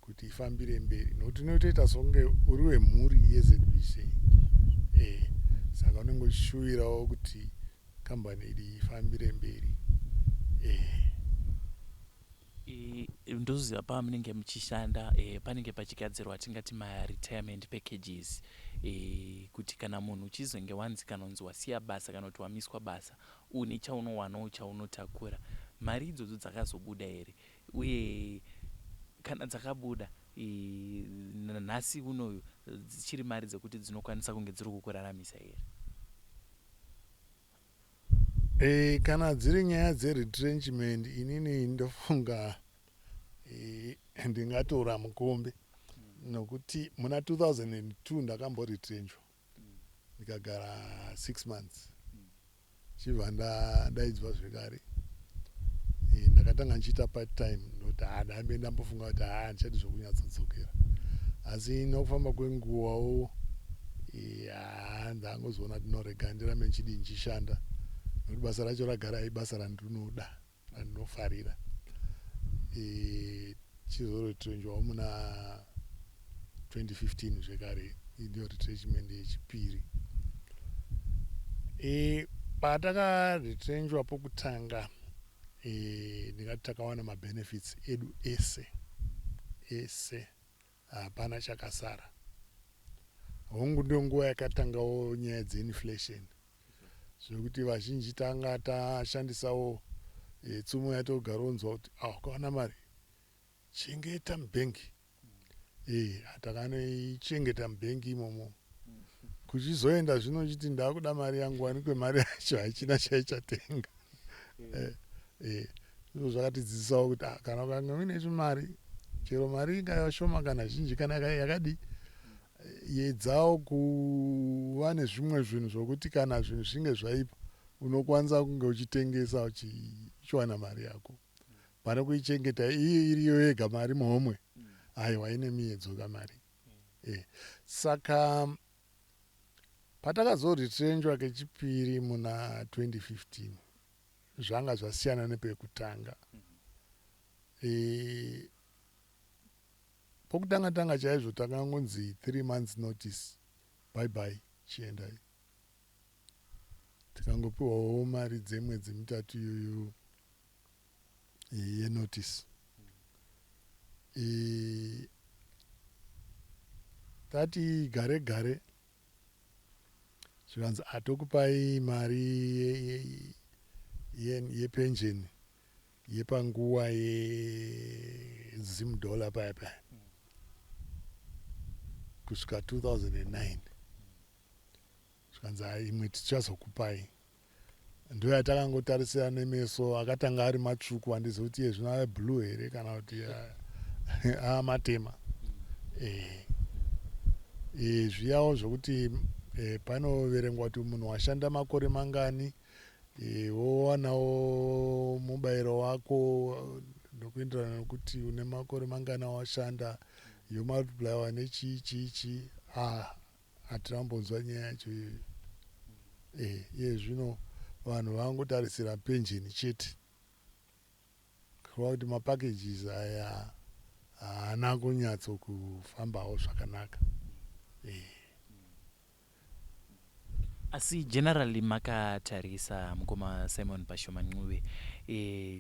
kuti ifambire mberi nokuti unotoita sokunge uri wemhuri yeZBC e, saka unenge uchishuvirawo kuti kambani iri ifambire mberi e. Ndoziva pamunenge muchishanda panenge pachigadzirwa tingati maretirement packages kuti kana munhu uchizonge wanzi kana unzi wasiya basa kana kuti wamiswa basa une chaunowanawo chaunotakura. Mari idzodzo dzakazobuda here uye kana dzakabuda nhasi unoyu dzichiri mari dzekuti dzinokwanisa kunge dziri kukuraramisa here? E, kana dziri nyaya dzeretrenchment inini ndofunga e, ndingatora mukombe nokuti muna 2002 ndakamboretrenchwa ndikagara 6 months chibva ndadaidzwa zvekare. E, ndakatanga ndichiita part time nokuti ha ndambe ndambofunga kuti ha ndichadi zvokunyatsodzokera asi nokufamba kwenguvawo e, ha ndangozoona kuti norega ndirambe ndichidii ndichishanda nokuti basa racho ragara ibasa randinoda randinofarira. E, chizoretrenchwawo muna 2015 zvekare ndiyo retrenchment yechipiri. E, patakaretrenchwa pokutanga e, ndingati takawana mabenefits edu ese ese hapana chakasara. Hongu ndiyo nguva yakatangawo nyaya dzeinflation zvekuti vazhinji tanga tashandisawo e, tsumo yatogaronzwa kuti ah, ukawana mari chengeta mubhengi. E, takanoichengeta mubhengi imomo kuchizoenda zvino chiti ndakuda mari yangu wanikwe mari yacho haichina chaichatenga. E, e, Izvo zvakatidzidzisawo kuti ah, kana ukange uine chimari, chero mari ingava shoma kana zhinji kana yakadii, yedzawo kuva nezvimwe zvinhu zvokuti kana zvinhu zvinge zvaipa unokwanisa kunge uchitengesa uchiwana mari yako pane kuichengeta iyo iriyo yega mari muhomwe. Aiwa, ine miyedzo kamari. Saka patakazoretrenchwa kechipiri muna 2015, zvanga zvasiyana nepekutanga. Pokutanga tanga chaizvo takangonzi 3 months notice, bye bye, chiendai. Tikangopiwawo mari dzemwedzi 3 iyoyo yenotice. Tati gare gare zvikanzi atokupai mari yepension yepanguva yeZim dollar paya paya kusvika 2009. Zvikanzi hai, imwe tichazokupai. Ndo yatakangotarisira nemeso akatanga ari matsvuku, handizivi kuti iye zvino ave blue here kana kuti amatema. Zviyawo zvokuti panoverengwa kuti munhu washanda makore mangani, wowanawo mubayiro wako nokuenderana nokuti une makore mangani awashanda, yomultiplyiwa nechii chii chii. Hatina kumbonzwa nyaya yacho iyoyo. Iye zvino vanhu vangotarisira penjeni chete, kureva kuti mapackages aya haana kunyatsokufambawo zvakanaka. Asi generally makatarisa, mukoma Simon Pashoma Ncube,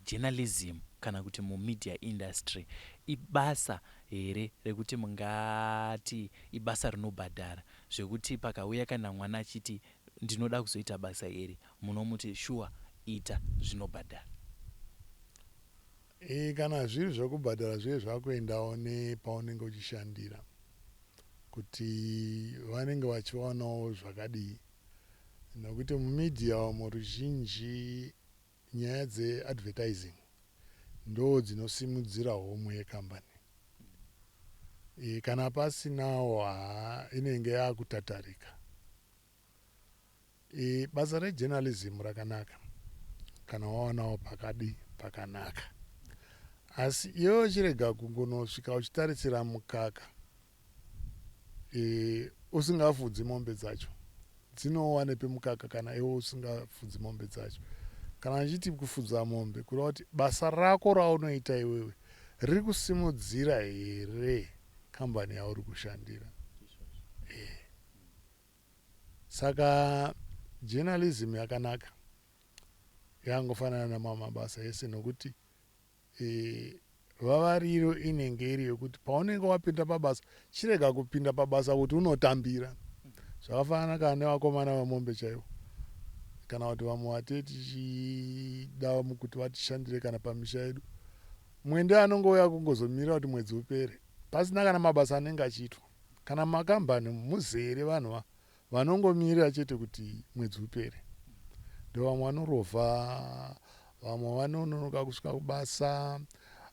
journalism kana kuti mumedia industry ibasa here rekuti mungati ibasa rinobhadhara, zvekuti pakauya kana mwana achiti ndinoda kuzoita basa iri, munomuti shuwa, ita, zvinobhadhara? Kana zviri zvekubhadhara, zviye zvakuendawo nepaunenge uchishandira kuti vanenge vachiwanawo zvakadii, nokuti mumedia umo ruzhinji nyaya dzeadvertising ndo dzinosimudzira homwe yekambani. Kana pasinawo, haa, inenge yakutatarika. Basa rejournalism rakanaka kana wawanawo pakadi pakanaka, asi iwewe chirega kungonosvika uchitarisira mukaka usingafudzi mombe dzacho. Dzinowanepi mukaka kana iwe usingafudzi mombe dzacho? Kana achiti kufudza mombe, kureva kuti basa rako raunoita iwewe riri kusimudzira here kambani yauri kushandira? Saka journalism yakanaka, yangofanana namamwe mabasa ese, nokuti vavariro inenge iri yekuti paunenge wapinda pabasa, chirega kupinda pabasa kuti unotambira. Zvakafanana kana nevakomana vemombe chaivo, kana kuti vamwe vatee tichida kuti vatishandire kana pamisha yedu, mwende anongouya kungozomirira kuti mwedzi upere, pasina kana mabasa anenge achiitwa. Kana mumakambani muzere vanhu vanongomirira chete kuti mwedzi upere. Ndo vamwe vanorovha, vamwe vanononoka kusvika kubasa,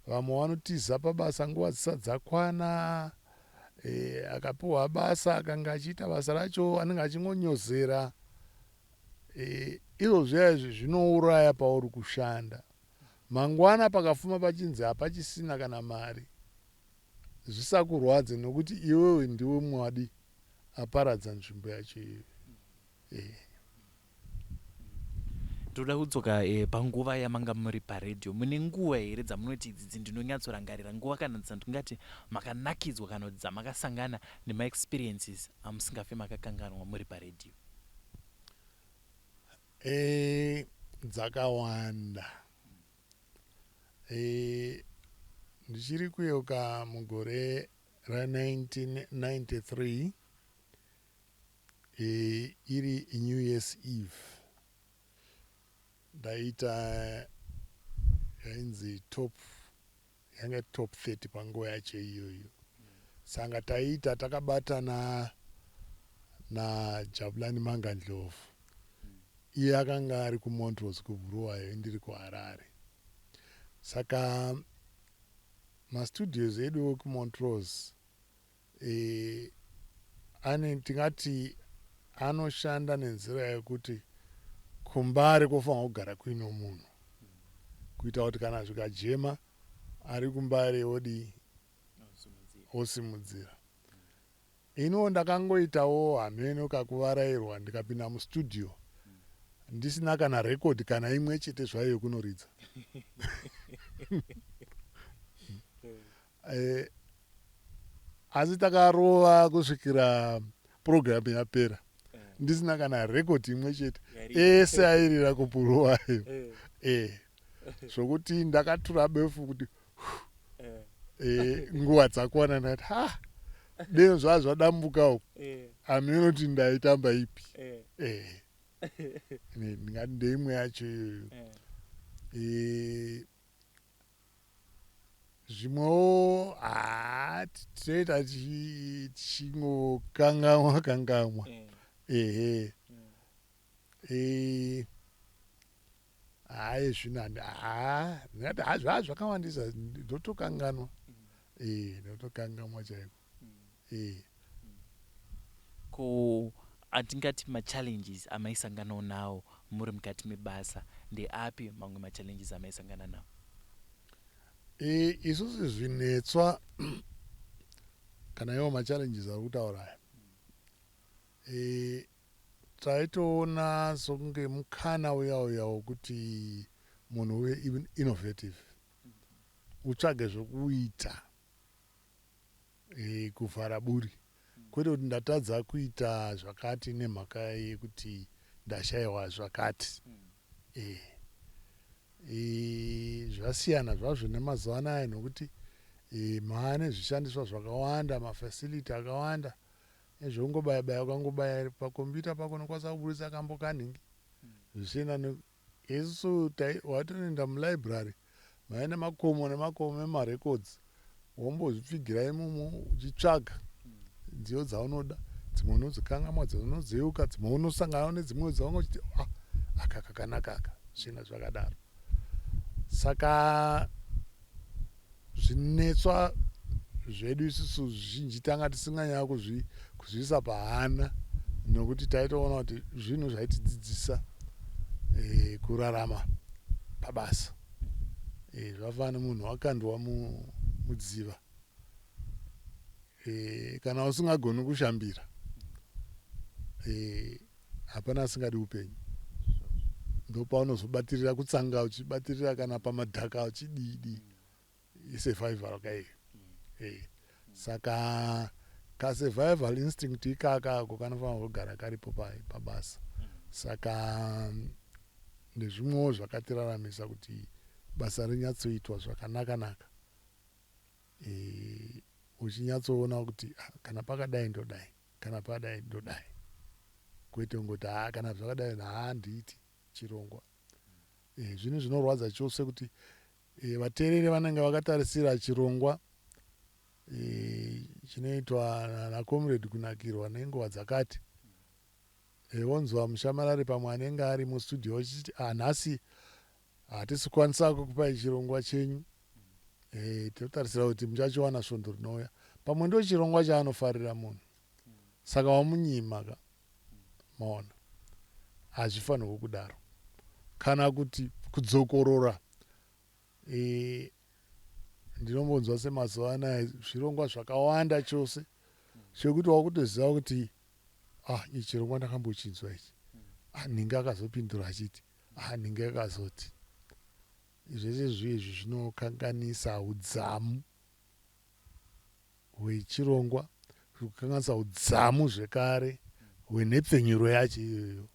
vamwe vanotiza pabasa nguva dzisati dzakwana. Akapiwa basa, akanga achiita basa racho anenge achingonyozera. Izvo zviya izvi zvinouraya pauri kushanda. Mangwana pakafuma pachinzi hapachisina kana mari, zvisakurwadze, nokuti iwewe ndiwe mwadi aparadza nzvimbo yacho iyoyo. Ndoda kudzoka panguva yamanga muri paredhiyo. Mune nguva here dzamunoti idzidzi ndinonyatsorangarira, nguva kana dzandingati makanakidzwa kana kuti dzamakasangana nemaexperiences amusingafe makakanganwa muri paredhiyo? Dzakawanda. Ndichiri kuyeuka mugore ra1993, iri New Year's Eve, ndaita yainzi top, yanga top 30 panguva yacho iyoyo. Saka taiita takabatana naJabulani Mangandlovu. Iye akanga ari kuMontrose kuBulawayo, ndiri kuHarare. Saka mastudios edu ekuMontrose ane, tingati anoshanda nenzira yekuti kuMbare kunofanirwa kugara kuine munhu, kuita kuti kana zvikajema ari kuMbare odii? Osimudzira. Iniwo ndakangoitawo hameno kakuvarairwa, ndikapinda mustudio ndisina kana record kana imwe chete zvayo yekunoridza. Asi takarova kusvikira purogiramu yapera ndisina kana record imwe chete. Ese airira kuBulawayo, zvokuti ndakatura befu kuti nguva dzakwana. Ndati, ha, deno zvaa zvadambuka uku, hameno kuti ndaitamba ipi. Ndingati ndeimwe yacho iyoyo. Zvimwewo haa, tinoita tichingokangamwa kangamwa. Ehe, hayi, zvino ha, ndingati ha, zvaa zvakawandisa, ndotokanganwa, ndotokanganwa chaiko. Ko atingati machallenges amaisanganawo nawo muri mukati mebasa ndeapi, mamwe machallenges amaisangana nawo? Isusu zvinetswa kana iwo machallenges ari kutaura aya, taitoona sokunge mukana uya uya wokuti munhu uve innovative, utsvage zvokuita kuvhara buri, kwete kuti ndatadza kuita zvakati nemhaka yekuti ndashayiwa zvakati. Zvasiyana zvazvo nemazuva anaya, nokuti maane zvishandiswa zvakawanda, mafacility akawanda ezvekungobaya baya. Ukangobaya pakombiyuta pako unokwanisa kuburitsa kambo kanhingi zvichienda. Isusu watonoenda mulibrary maine makomo nemakomo emarecords, wombozvipfigira imomo uchitsvaga nziyo dzaunoda. Dzimwe unodzikangamwa, dzimwe unodziyeuka, dzimwe unosangana nedzimwe dzaunga uchiti, ah, aka kakanaka aka, zvichienda zvakadaro. Saka zvinetswa zvedu isusu zvizhinji tanga tisinganyanya kuzviisa pahana, nokuti taitoona kuti zvinhu zvaitidzidzisa kurarama pabasa. Zvafanana nemunhu wakandwa mudziva, kana usingagoni kushambira, hapana asingadi upenyu, ndopaunozobatirira kutsanga, uchibatirira kana pamadhaka, uchidii dii, isurvival kaiyo. Saka kasurvival instinct ikaka ako kanofanira kugara karipo pabasa. Saka ndezvimwewo zvakatiraramisa kuti basa rinyatsoitwa zvakanaka-naka, uchinyatsoona kuti, ah, kana pakadai ndodai, kana pakadai ndodai, kwete kungoti, haa, kana zvakadai haandiiti chirongwa. Zvinhu zvinorwadza chose kuti vateereri vanenge vakatarisira chirongwa chinoitwa nacomrade Kunakirwa nenguva dzakati, vonzwa mushamarari pamwe anenge ari mustudio achiti, ah, nhasi hatisi kukwanisa kukupai chirongwa chenyu, tinotarisira kuti muchachiwana svondo rinouya. Pamwe ndo chirongwa chaanofarira munhu, saka wamunyima ka. Maona, hazvifanirwi kudaro, kana kuti kudzokorora. Ndinombonzwa semazuva anaya zvirongwa zvakawanda chose, chekuti wakutoziva kuti, ah, ichi chirongwa ndakambochinzwa ichi, ah, nhingi akazopindura achiti, ah, nhingi akazoti. Zvese izvi zvinokanganisa udzamu hwechirongwa, kukanganisa udzamu zvekare hwenhepfenyuro yacho iyoyo.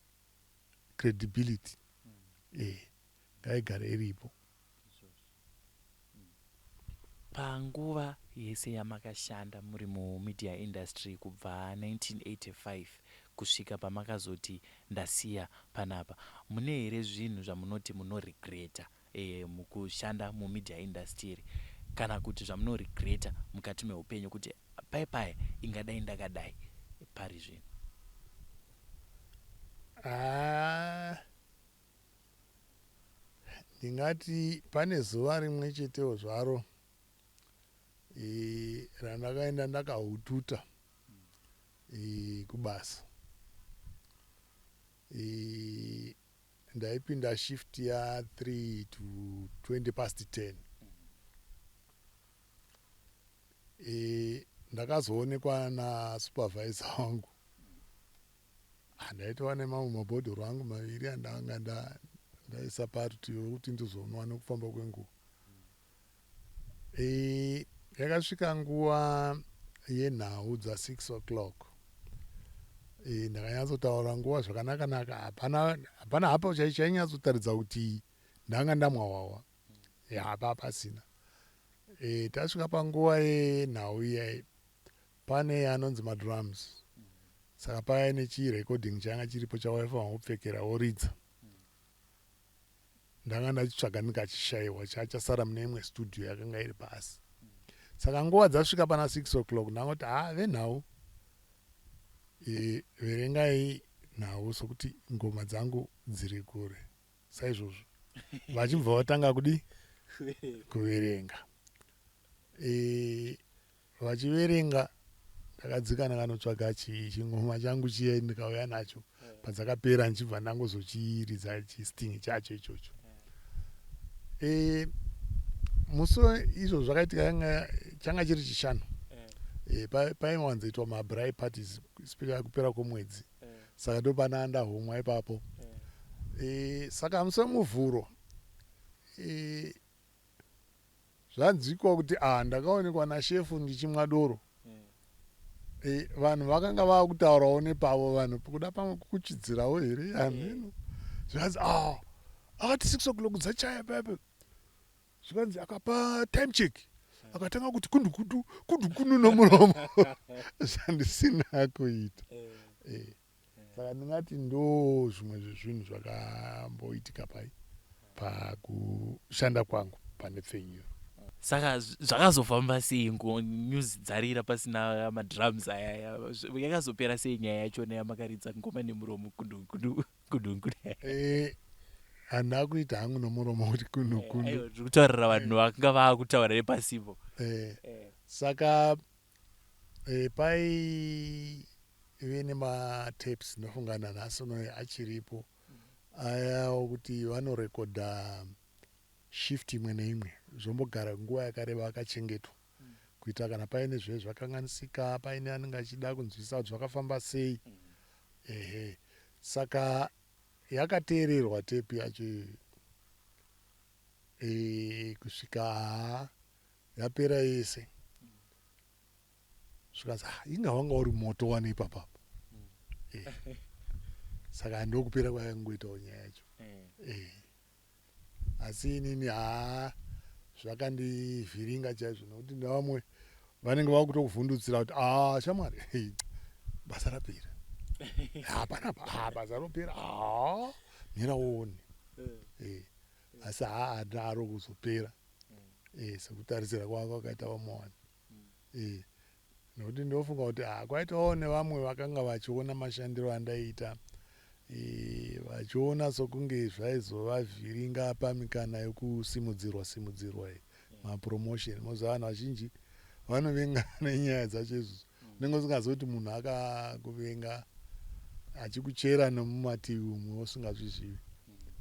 Credibility ngaigare iripo. Panguva yese yamakashanda muri mumedia industry kubva 1985 kusvika pamakazoti ndasiya panapa, mune here zvinhu zvamunoti munoregreta mukushanda mumedia industry, kana kuti zvamunoregreta mukati meupenyu kuti pai pai ingadai ndakadai pari zvino? Ah, Ndingati pane zuva rimwe chetewo zvaro e, randakaenda ndakahututa e, kubasa. E, ndaipinda shift ya 3 to 20 past 10. E, ndakazoonekwa nasupervisor wangu. Ah, ndaitova nemamwe mabhodhoro angu maviri andanga ndaisa parutivi wekuti ndizonwa nekufamba kwenguva. E, yakasvika nguva yenhau dza6 o'clock. E, ndakanyatsotaura nguva zvakanaka-naka, hapana hapana hapo chainyatsotaridza kuti ndanga ndamwa hwahwa, hapa pasina. E, tasvika panguva yenhau iya, pane anonzi madrums, saka paya nechirecording changa chiripo chawaifanwa kupfekera woridza. Ndanga ndachitsvaga ndikachishayiwa, chachasara mune imwe studio yakanga iri pasi. Saka nguva dzasvika pana 6 o'clock, ndangoti, "Ha, venhau, e, verengai nhau sokuti ngoma dzangu dziri kure." Saizvozvo vachibva vatanga kudi kuverenga. E, vachiverenga ndakadzika ndakanotsvaga chingoma changu chiye, ndikauya nacho. Padzakapera ndichibva ndangozochiridza chisting chacho ichocho. E, musi izvo zvakaitika changa chiri Chishanu. E, paiwanzoitwa mabraai parties, especially kupera kwomwedzi, saka ndopana ndahomwa ipapo. E, saka musi weMuvhuro, e, zvanzwikwa kuti a ndakaonekwa nashefu ndichimwa doro. E, vanhu vakanga vaakutaurawo nepavo, vanhu kuda pamwe kukuchidzirawo here, hameno. Zvikanzi, "A akati 6 o'clock dzachaya pape." Zvikanzi akapa time check, akatanga kuti kundu kundu kundu kundu nomuromo, zvandisina kuita. E, saka ndingati ndo zvimwe zvezvinhu zvakamboitika pai pakushanda kwangu panhepfenyuro. Saka zvakazofamba sei news dzarira pasina madrums ayaya? Yakazopera sei nyaya yachona yamakaridza ngoma nemuromo kundu kundu kundu kundu? Eh, handina kuita hangu nomuromo kuti kundu kundu. Aiwa, tiri kutaurira vanhu vakanga vaakutaura nepasipo. Eh, saka eh, paive nematapes, ndofunga nanhasi unoyo achiripo aya okuti vanorekodha shift imwe neimwe, zvombogara nguva yakareba akachengetwa, kuitira kana paine zve zvakanganisika, paine anenge achida kunzwisisa kuti zvakafamba sei. Ehe, saka yakateererwa tepi yacho iyoyo, e, kusvika haa yapera yese. Zvikanzi, "Ah, inga wanga uri moto wane ipapapo." E, saka ndokupera kwayangoitawo nyaya yacho. E, asi inini haa zvakandivhiringa chaizvo, nokuti nevamwe vanenge vakutokuvhundutsira kuti, "A shamwari, basa rapera hapana, ha basa ropera, ha mira uone." E, asi haa handaro kuzopera, e, sekutarisira kwanga kwakaita vamwe vanhu. E, nokuti ndofunga kuti ha kwaitawo nevamwe vakanga vachiona mashandiro andaiita, e, vachiona sokunge zvaizovavhiringa pamikana yokusimudzirwa simudzirwa, mapromotion. Moziva vanhu vazhinji vanovenga nenyaya dzacho izvozvo. Unenge usingazivi kuti munhu akakuvenga achikuchera nemumativi umwe usingazvizivi.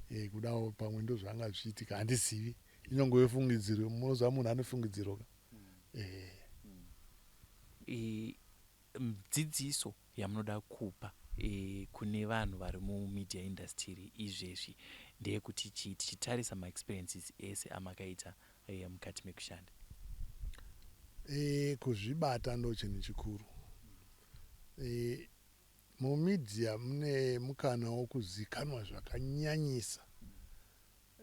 E, kudawo pamwe ndo zvanga zvichiitika, handizivi, inongove fungidziro. Munoziva munhu anofungidzirwa ka. E. E, dzidziso yamunoda kupa, e, kune vanhu vari mumedia industry izvezvi ndeyekuti chii, tichitarisa maexperiences ese amakaita, e, mukati mekushanda? E, kuzvibata ndo chinhu chikuru. E, mumedia mune mukana wokuzikanwa zvakanyanyisa.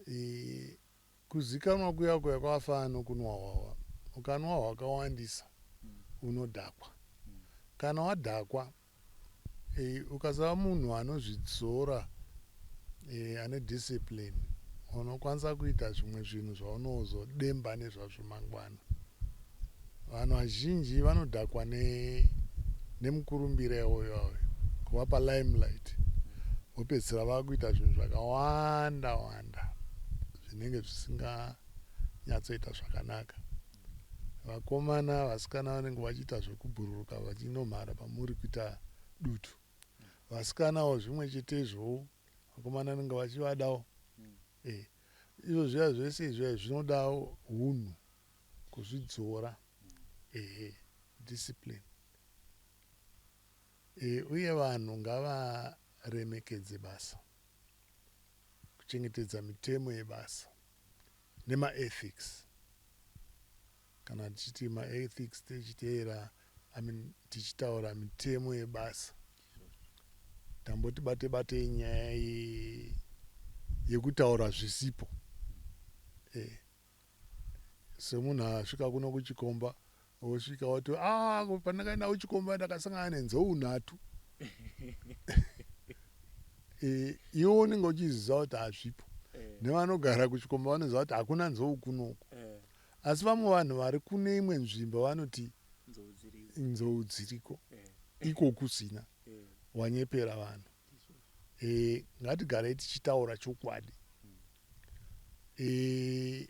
E, kuzikanwa kuya kuya kwakafanana nokunwa hwahwa. Ukanwa hwakawandisa unodhakwa. Kana wadhakwa, e, ukasava munhu anozvidzora, e, ane discipline, unokwanisa kuita zvimwe zvinhu zvaunozodemba nezvazvo mangwana. Vanhu vazhinji vanodhakwa nemukurumbira iwoyo ayo kuva palimelight, vopedzisira vakuita zvinhu zvakawanda wanda. zvinenge zvisinganyatsoita zvakanaka. Vakomana, vasikana vanenge vachiita zvekubhururuka vachinomhara pamuri kuita dutu. Vasikanawo zvimwe chetezvowo, vakomana vanenge vachivadawo. Eh, izvo zviya zvese izvi zvinodawo hunhu, kuzvidzora, ehe, discipline. E, uye vanhu ngavaremekedze basa, kuchengetedza mitemo yebasa nemaethics. Kana tichiti maethics tichiteera, I mean, tichitaura mitemo yebasa, tamboti bate batei nyaya yekutaura zvisipo. E, semunhu asvika kuno kuchikomba, wosvika woti, "Ah, pandakaenda kuchikomba ndakasangana nenzou nhatu." E, iwe unenge uchiziva kuti hazvipo. Nevanogara kuchikomba vanoziva kuti hakuna nzou kunoku. Asi vamwe vanhu vari kune imwe nzvimbo vanoti nzou dziriko, iko kusina. Wanyepera vanhu. E, ngatigarei tichitaura chokwadi. E,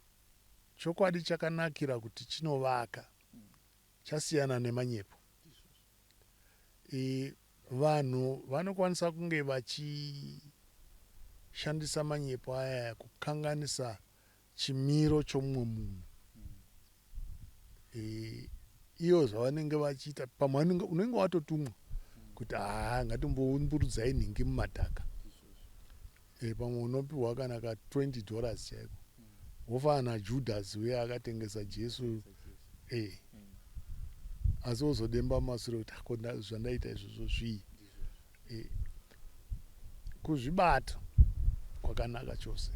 chokwadi chakanakira kuti chinovaka, chasiyana nemanyepo. E, vanhu vanokwanisa kunge vachishandisa manyepo ayaya kukanganisa chimiro chomumwe munhu. E, iyo zvavanenge vachiita, pamwe unenge watotumwa kuti, "Haa, ngatimboumburudzai nhingi mumadhaka." E, pamwe unopiwa kana ka $20 chaiko, wofanana naJudas uye akatengesa Jesu. E, asi wozodemba mumasure kuti, "Ko, zvandaita izvozvo zvii?" E, kuzvibata kwakanaka chose.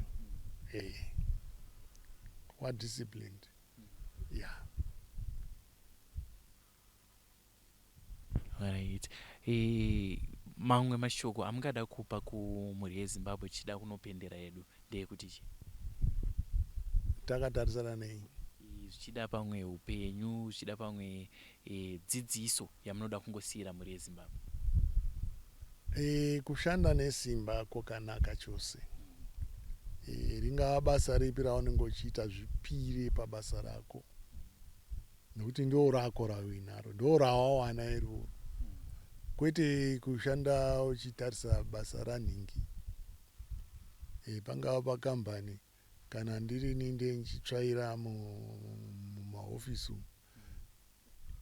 E, wadisciplined, yeah. Right. E, mamwe mashoko amungada kupa kumhuri yeZimbabwe tichida kunopendera yedu ndeyekuti chii? Takatarisana nei? E, zvichida pamwe upenyu, zvichida pamwe dzidziso yamunoda kungosiyira mhuri yeZimbabwe. E, kushanda nesimba kwakanaka chose. E, ringava basa ripi raunenge uchiita, zvipire pabasa rako, nekuti ndo rako rauinaro, ndo rawawana iroro, kwete kushanda uchitarisa basa ranhingi. E, pangava pakambani, kana ndirini ndendichitsvaira mumahofisi umu,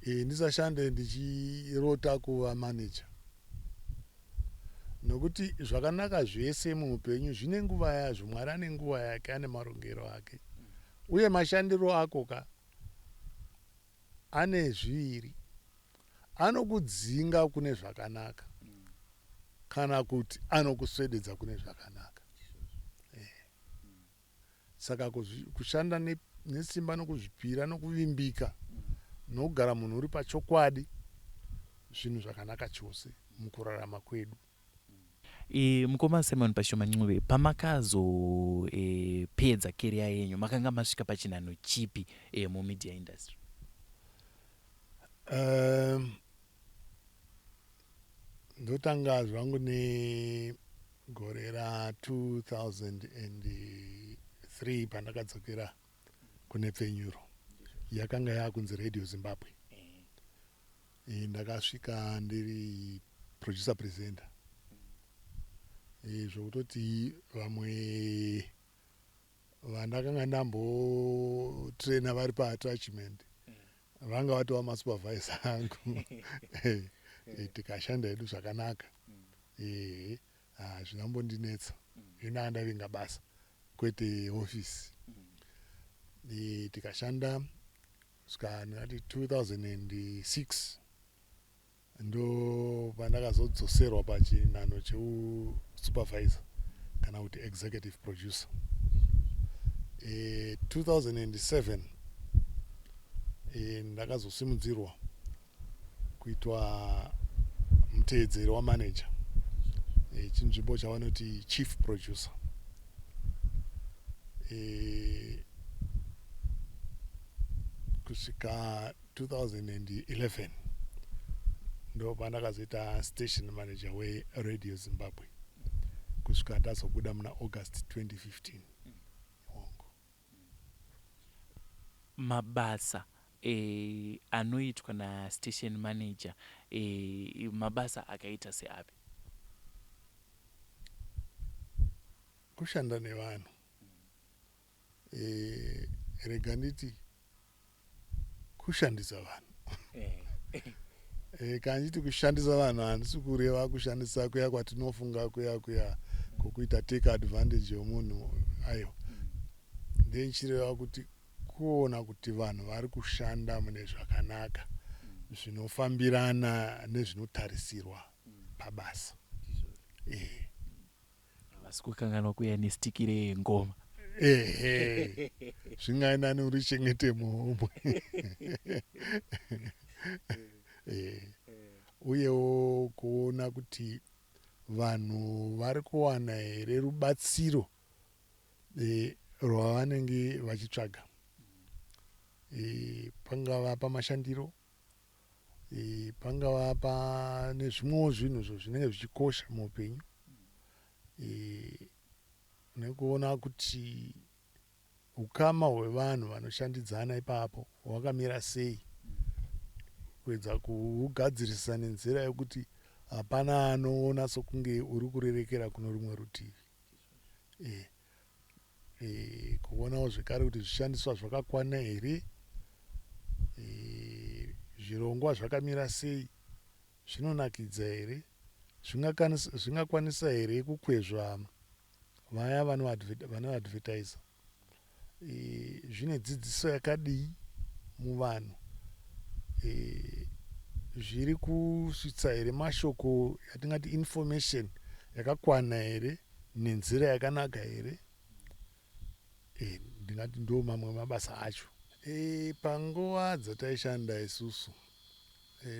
e, ndisashande ndichirota kuva manager, nokuti zvakanaka zvese muupenyu zvine nguva yazvo. Mwari ane nguva yake, ane marongero ake, uye mashandiro ako ka ane zviviri: anokudzinga kune zvakanaka kana kuti anokuswededza kune zvakanaka. Eh. Saka kushanda nesimba nokuzvipira nokuvimbika nokugara munhu uri pachokwadi, zvinhu zvakanaka chose mukurarama kwedu. E, mukoma Simon Pashoma Ncube, pamakazopedza career yenyu makanga masvika pachinhanho chipi mumedia industry? Ndotanga zvangu negore ra2003 pandakadzokera kune pfenyuro yakanga yakunzi Radio Zimbabwe. E, ndakasvika ndiri producer presenter. E, zvokutoti vamwe vandakanga ndambotraina vari paattachment vanga vatova masupervisor angu. E, tikashanda hedu zvakanaka. Ehe, hazvinambondinetsa. Ina ndavinga basa, kwete ofisi. E, tikashanda svika ndingati 2006, ndo pandakazodzoserwa pachinhanho cheusupervisor kana kuti executive producer. E, 2007, e, ndakazosimudzirwa kuitwa muteedzeri wamanager, e, chinzvimbo chavanoti chief producer. E, kusvika 2011 ndo pandakazoita station manager weRadio Zimbabwe, kusvika ndazobuda muna August 2015. Hongu. Mabasa e, anoitwa nastation manager e, mabasa akaita seapi? Kushanda nevanhu. E, rega nditi kushandisa vanhu. E, kana ndichiti kushandisa vanhu handisi kureva kushandisa kuya kwatinofunga kuya kuya kwokuita take advantage yomunhu, aiwa. Ndendichireva kuti kuona kuti vanhu vari kushanda mune zvakanaka zvinofambirana nezvinotarisirwa pabasa. E. Havasi kukanganwa kuuya nestiki rengoma. Ehe, zvingai nani urichengete muhomwe. Uyewo kuona kuti vanhu vari kuwana here rubatsiro rwavanenge vachitsvaga, pangava pamashandiro, pangava pane zvimwewo zvinhu izvo zvinenge zvichikosha muupenyu, nekuona kuti ukama hwevanhu vanoshandidzana ipapo hwakamira sei, kuedza kuhugadzirisa nenzira yekuti hapana anoona sokunge uri kurerekera kuno rumwe rutivi. Kuonawo zvekare kuti zvishandiswa zvakakwana here, zvirongwa zvakamira sei, zvinonakidza here, zvingakwanisa here kukwezva vaya vanoadvertisa, zvine dzidziso yakadii muvanhu, zviri kusvitsa here mashoko yatingati information yakakwana here nenzira yakanaka here. Ndingati ndo mamwe mabasa acho. Panguva dzataishanda isusu,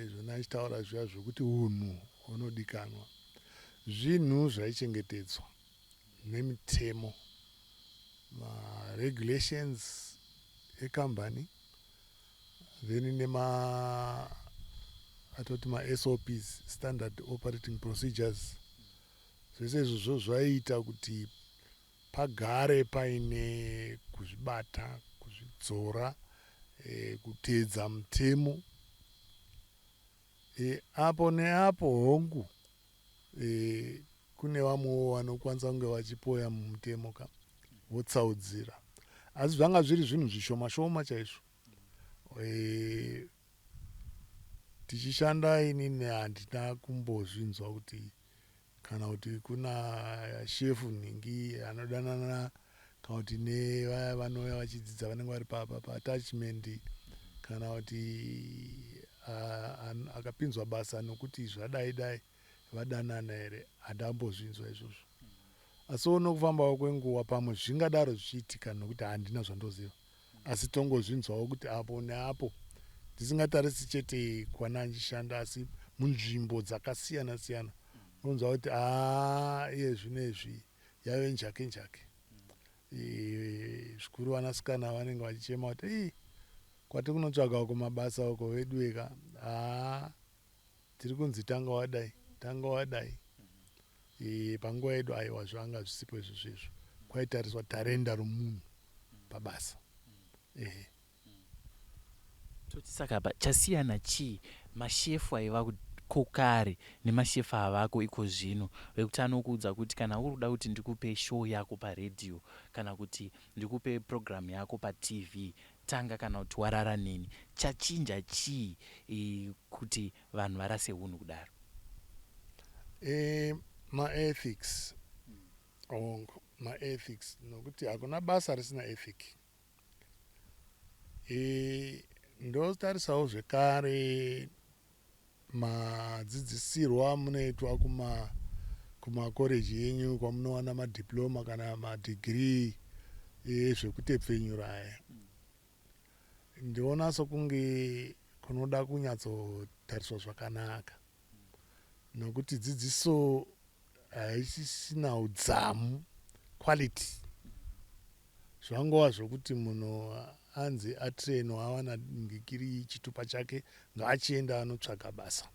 zvona achitaura zviya zvokuti unhu hunodikanwa, zvinhu zvaichengetedzwa nemitemo, maregulations ekambani, then nema atoti maSOPs, standard operating procedures. Zvese izvozvo zvaiita kuti pagare paine kuzvibata, kuzvidzora, kuteedza mutemo. Apo neapo hongu, kune vamwewo vanokwanisa kunge vachipoya mumutemo ka votsaudzira, asi zvanga zviri zvinhu zvishoma shoma chaizvo. Tichishanda inini handina kumbozvinzwa kuti kana kuti kuna shefu nhingi anodanana kana kuti nevaya vanouya vachidzidza vanenge vari paattachment, kana kuti akapinzwa basa nokuti zvadai dai vadanana here, handambozvinzwa izvozvo. Asiwo nokufambawo kwenguva pamwe zvingadaro zvichiitika nokuti handina zvandoziva, asi tongozvinzwawo kuti apo neapo, tisingatarisi chete kwana achishanda asi munzvimbo dzakasiyana siyana, unonzwa kuti haa, iye zvino izvi yave njake njake. Zvikuru vanasikana vanenge vachichema kuti ii kwati kunotsvaga uko mabasa uko veduweka, haa, tiri kunzi tanga wadai, tanga wadai. Panguva yedu aiwa, zvanga zvisipo izvozvo. Izvo kwaitariswa tarenda romunhu pabasa, ehe. Toti saka apa chasiyana chii, mashefu aiva kare nemashefu avako iko zvino, vekuti anokuudza kuti kana uri kuda kuti ndikupe show yako paredhiyo kana kuti ndikupe program yako paTV, tanga kana kuti warara neni? Chachinja chii kuti vanhu varase unhu kudaro? Maethics, hongu, maethics, nokuti hakuna basa risina ethic. Ndotarisawo zvekare madzidzisirwo amunoitwa kumakoreji enyu kwamunowana madiploma kana madhigirii ezvekutepfenyura aya. Ndiona sokunge kunoda kunyatsotariswa zvakanaka nokuti dzidziso haisisina udzamu, quality. Zvangova zvokuti munhu anzi atrainwa, awana ngikiri chitupa chake, ngaachienda anotsvaga basa.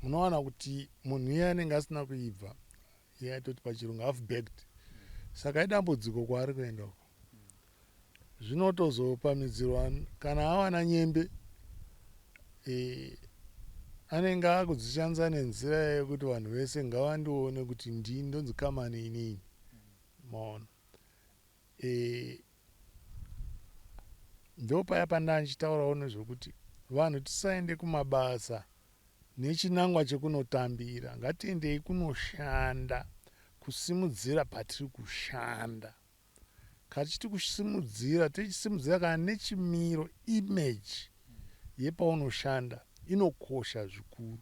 Munowana kuti munhu iye anenge asina kuibva, iye aitoti pachirungu half baked, saka idambudziko kwaari kuenda uko. Zvinotozopamidzirwa kana awana nyembe e, anenge akudzishandisa nenzira yekuti vanhu vese ngavandione kuti ndini ndonzi kamani inini, maona. E, ndopaya pandandichitaurawo nezvekuti vanhu tisaende kumabasa nechinangwa chekunotambira, ngatiendei kunoshanda kusimudzira patiri kushanda. Kachiti kusimudzira, tichisimudzira kana nechimiro, image yepaunoshanda inokosha zvikuru.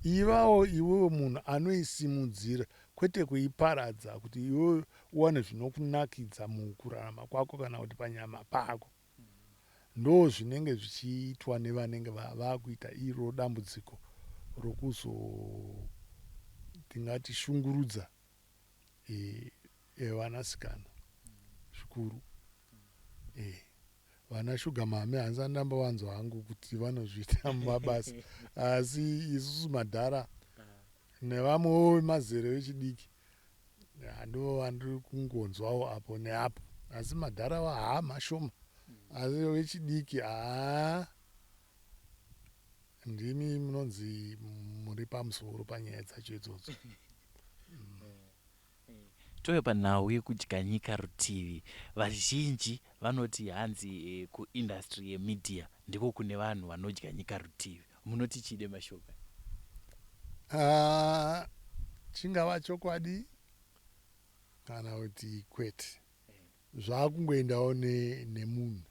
Ivawo iwewe munhu anoisimudzira, kwete kuiparadza kuti iwewe uwane zvinokunakidza mukurarama kwako kana kuti panyama pako. Ndo zvinenge zvichiitwa nevanenge vakuita iro dambudziko rokuzo tingati shungurudza e, vanasikana zvikuru. E, vana shuga mame handisati ndambovanzwa hangu kuti vanozviita mumabasa, asi isusu madhara nevamwewo vemazera vechidiki ndo vandiri kungonzwawo apo neapo, asi madhara wa haa mashoma, asi vechidiki haa ndimi munonzi muri pamusoro panyaya dzacho idzodzo. Touya panhau yekudya nyika rutivi. Vazhinji vanoti hanzi e, kuindustry yemedia ndiko kune vanhu vanodya nyika rutivi. Munoti chide mashoko? Ah, chingava chokwadi kana kuti kwete, zvakungoendawo nemunhu.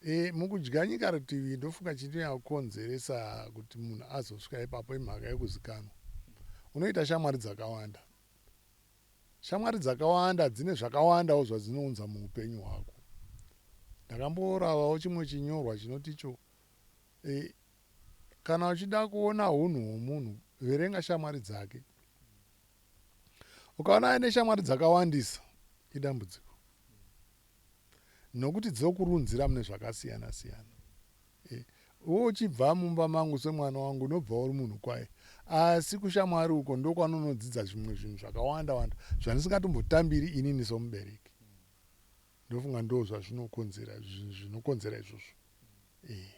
E, mukudya nyika rutivi ndofunga chinonyakukonzeresa kuti munhu azosvika ipapo imhaka yekuzikanwa. Unoita shamwari dzakawanda, shamwari dzakawanda dzine zvakawandawo zvadzinounza muupenyu hwako. Ndakamboravawo chimwe chinyorwa chinoticho e, kana uchida kuona unhu hwomunhu verenga shamwari dzake. Ukaona aine shamwari dzakawandisa idambudziko, nokuti dzokurunzira mune zvakasiyana siyana. E, iwe uchibva mumba mangu semwana wangu unobva uri munhu kwaye, asi kushamwari uko ndokwanonodzidza zvimwe zvinhu zvakawanda wanda zvandisingatombotambiri inini somubereki. Ndofunga ndo zvazvinokonzera, zvinokonzera izvozvo e.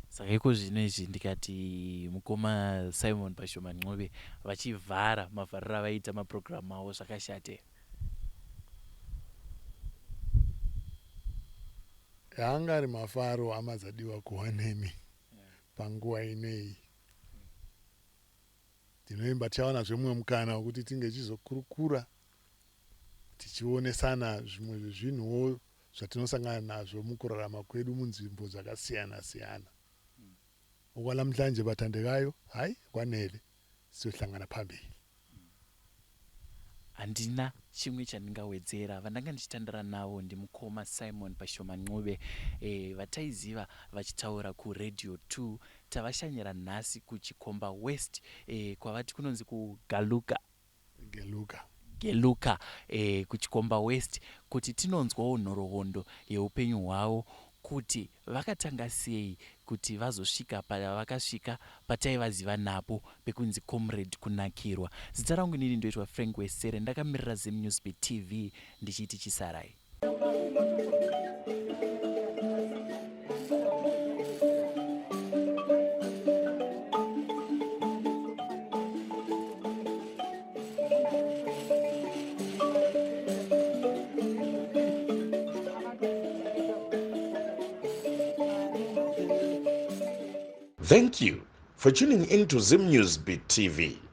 Saka iko zvino izvi ndikati mukoma Simon Pashoma Ncube vachivhara mavhariro avaiita mapurogiramu avo zvakashate? Anga ari mafaro, hama dzadiwa, kuva nemi panguva ineyi. Ndinoimba tichawanazve mumwe mukana wekuti tinge tichizokurukura tichionesana zvimwe zvezvinhuwo zvatinosangana nazvo mukurarama kwedu munzvimbo dzakasiyana siyana. Okwanamhlanje bathandekayo, hayi, kwanele, siyohlangana phambili. Handina chimwe chandingawedzera. Vandanga ndichitandara navo ndimukoma Simon Pashoma Ncube, e, vataiziva vachitaura kuRadio 2. Tavashanyira nhasi kuChikomba West, e, kwavati kunonzi kuGaluka. Geluka. Geluka, e, kuChikomba West, kuti tinonzwawo nhoroondo yeupenyu hwavo kuti vakatanga sei kuti vazosvika pavakasvika pataivaziva napo pekunzi Comrade Kunakirwa. Zita rangu inini ndoitwa Frank Wesere, ndakamirira Zim Newsbeat TV ndichiti chisarai. Thank you for tuning in to Zim News Beat TV.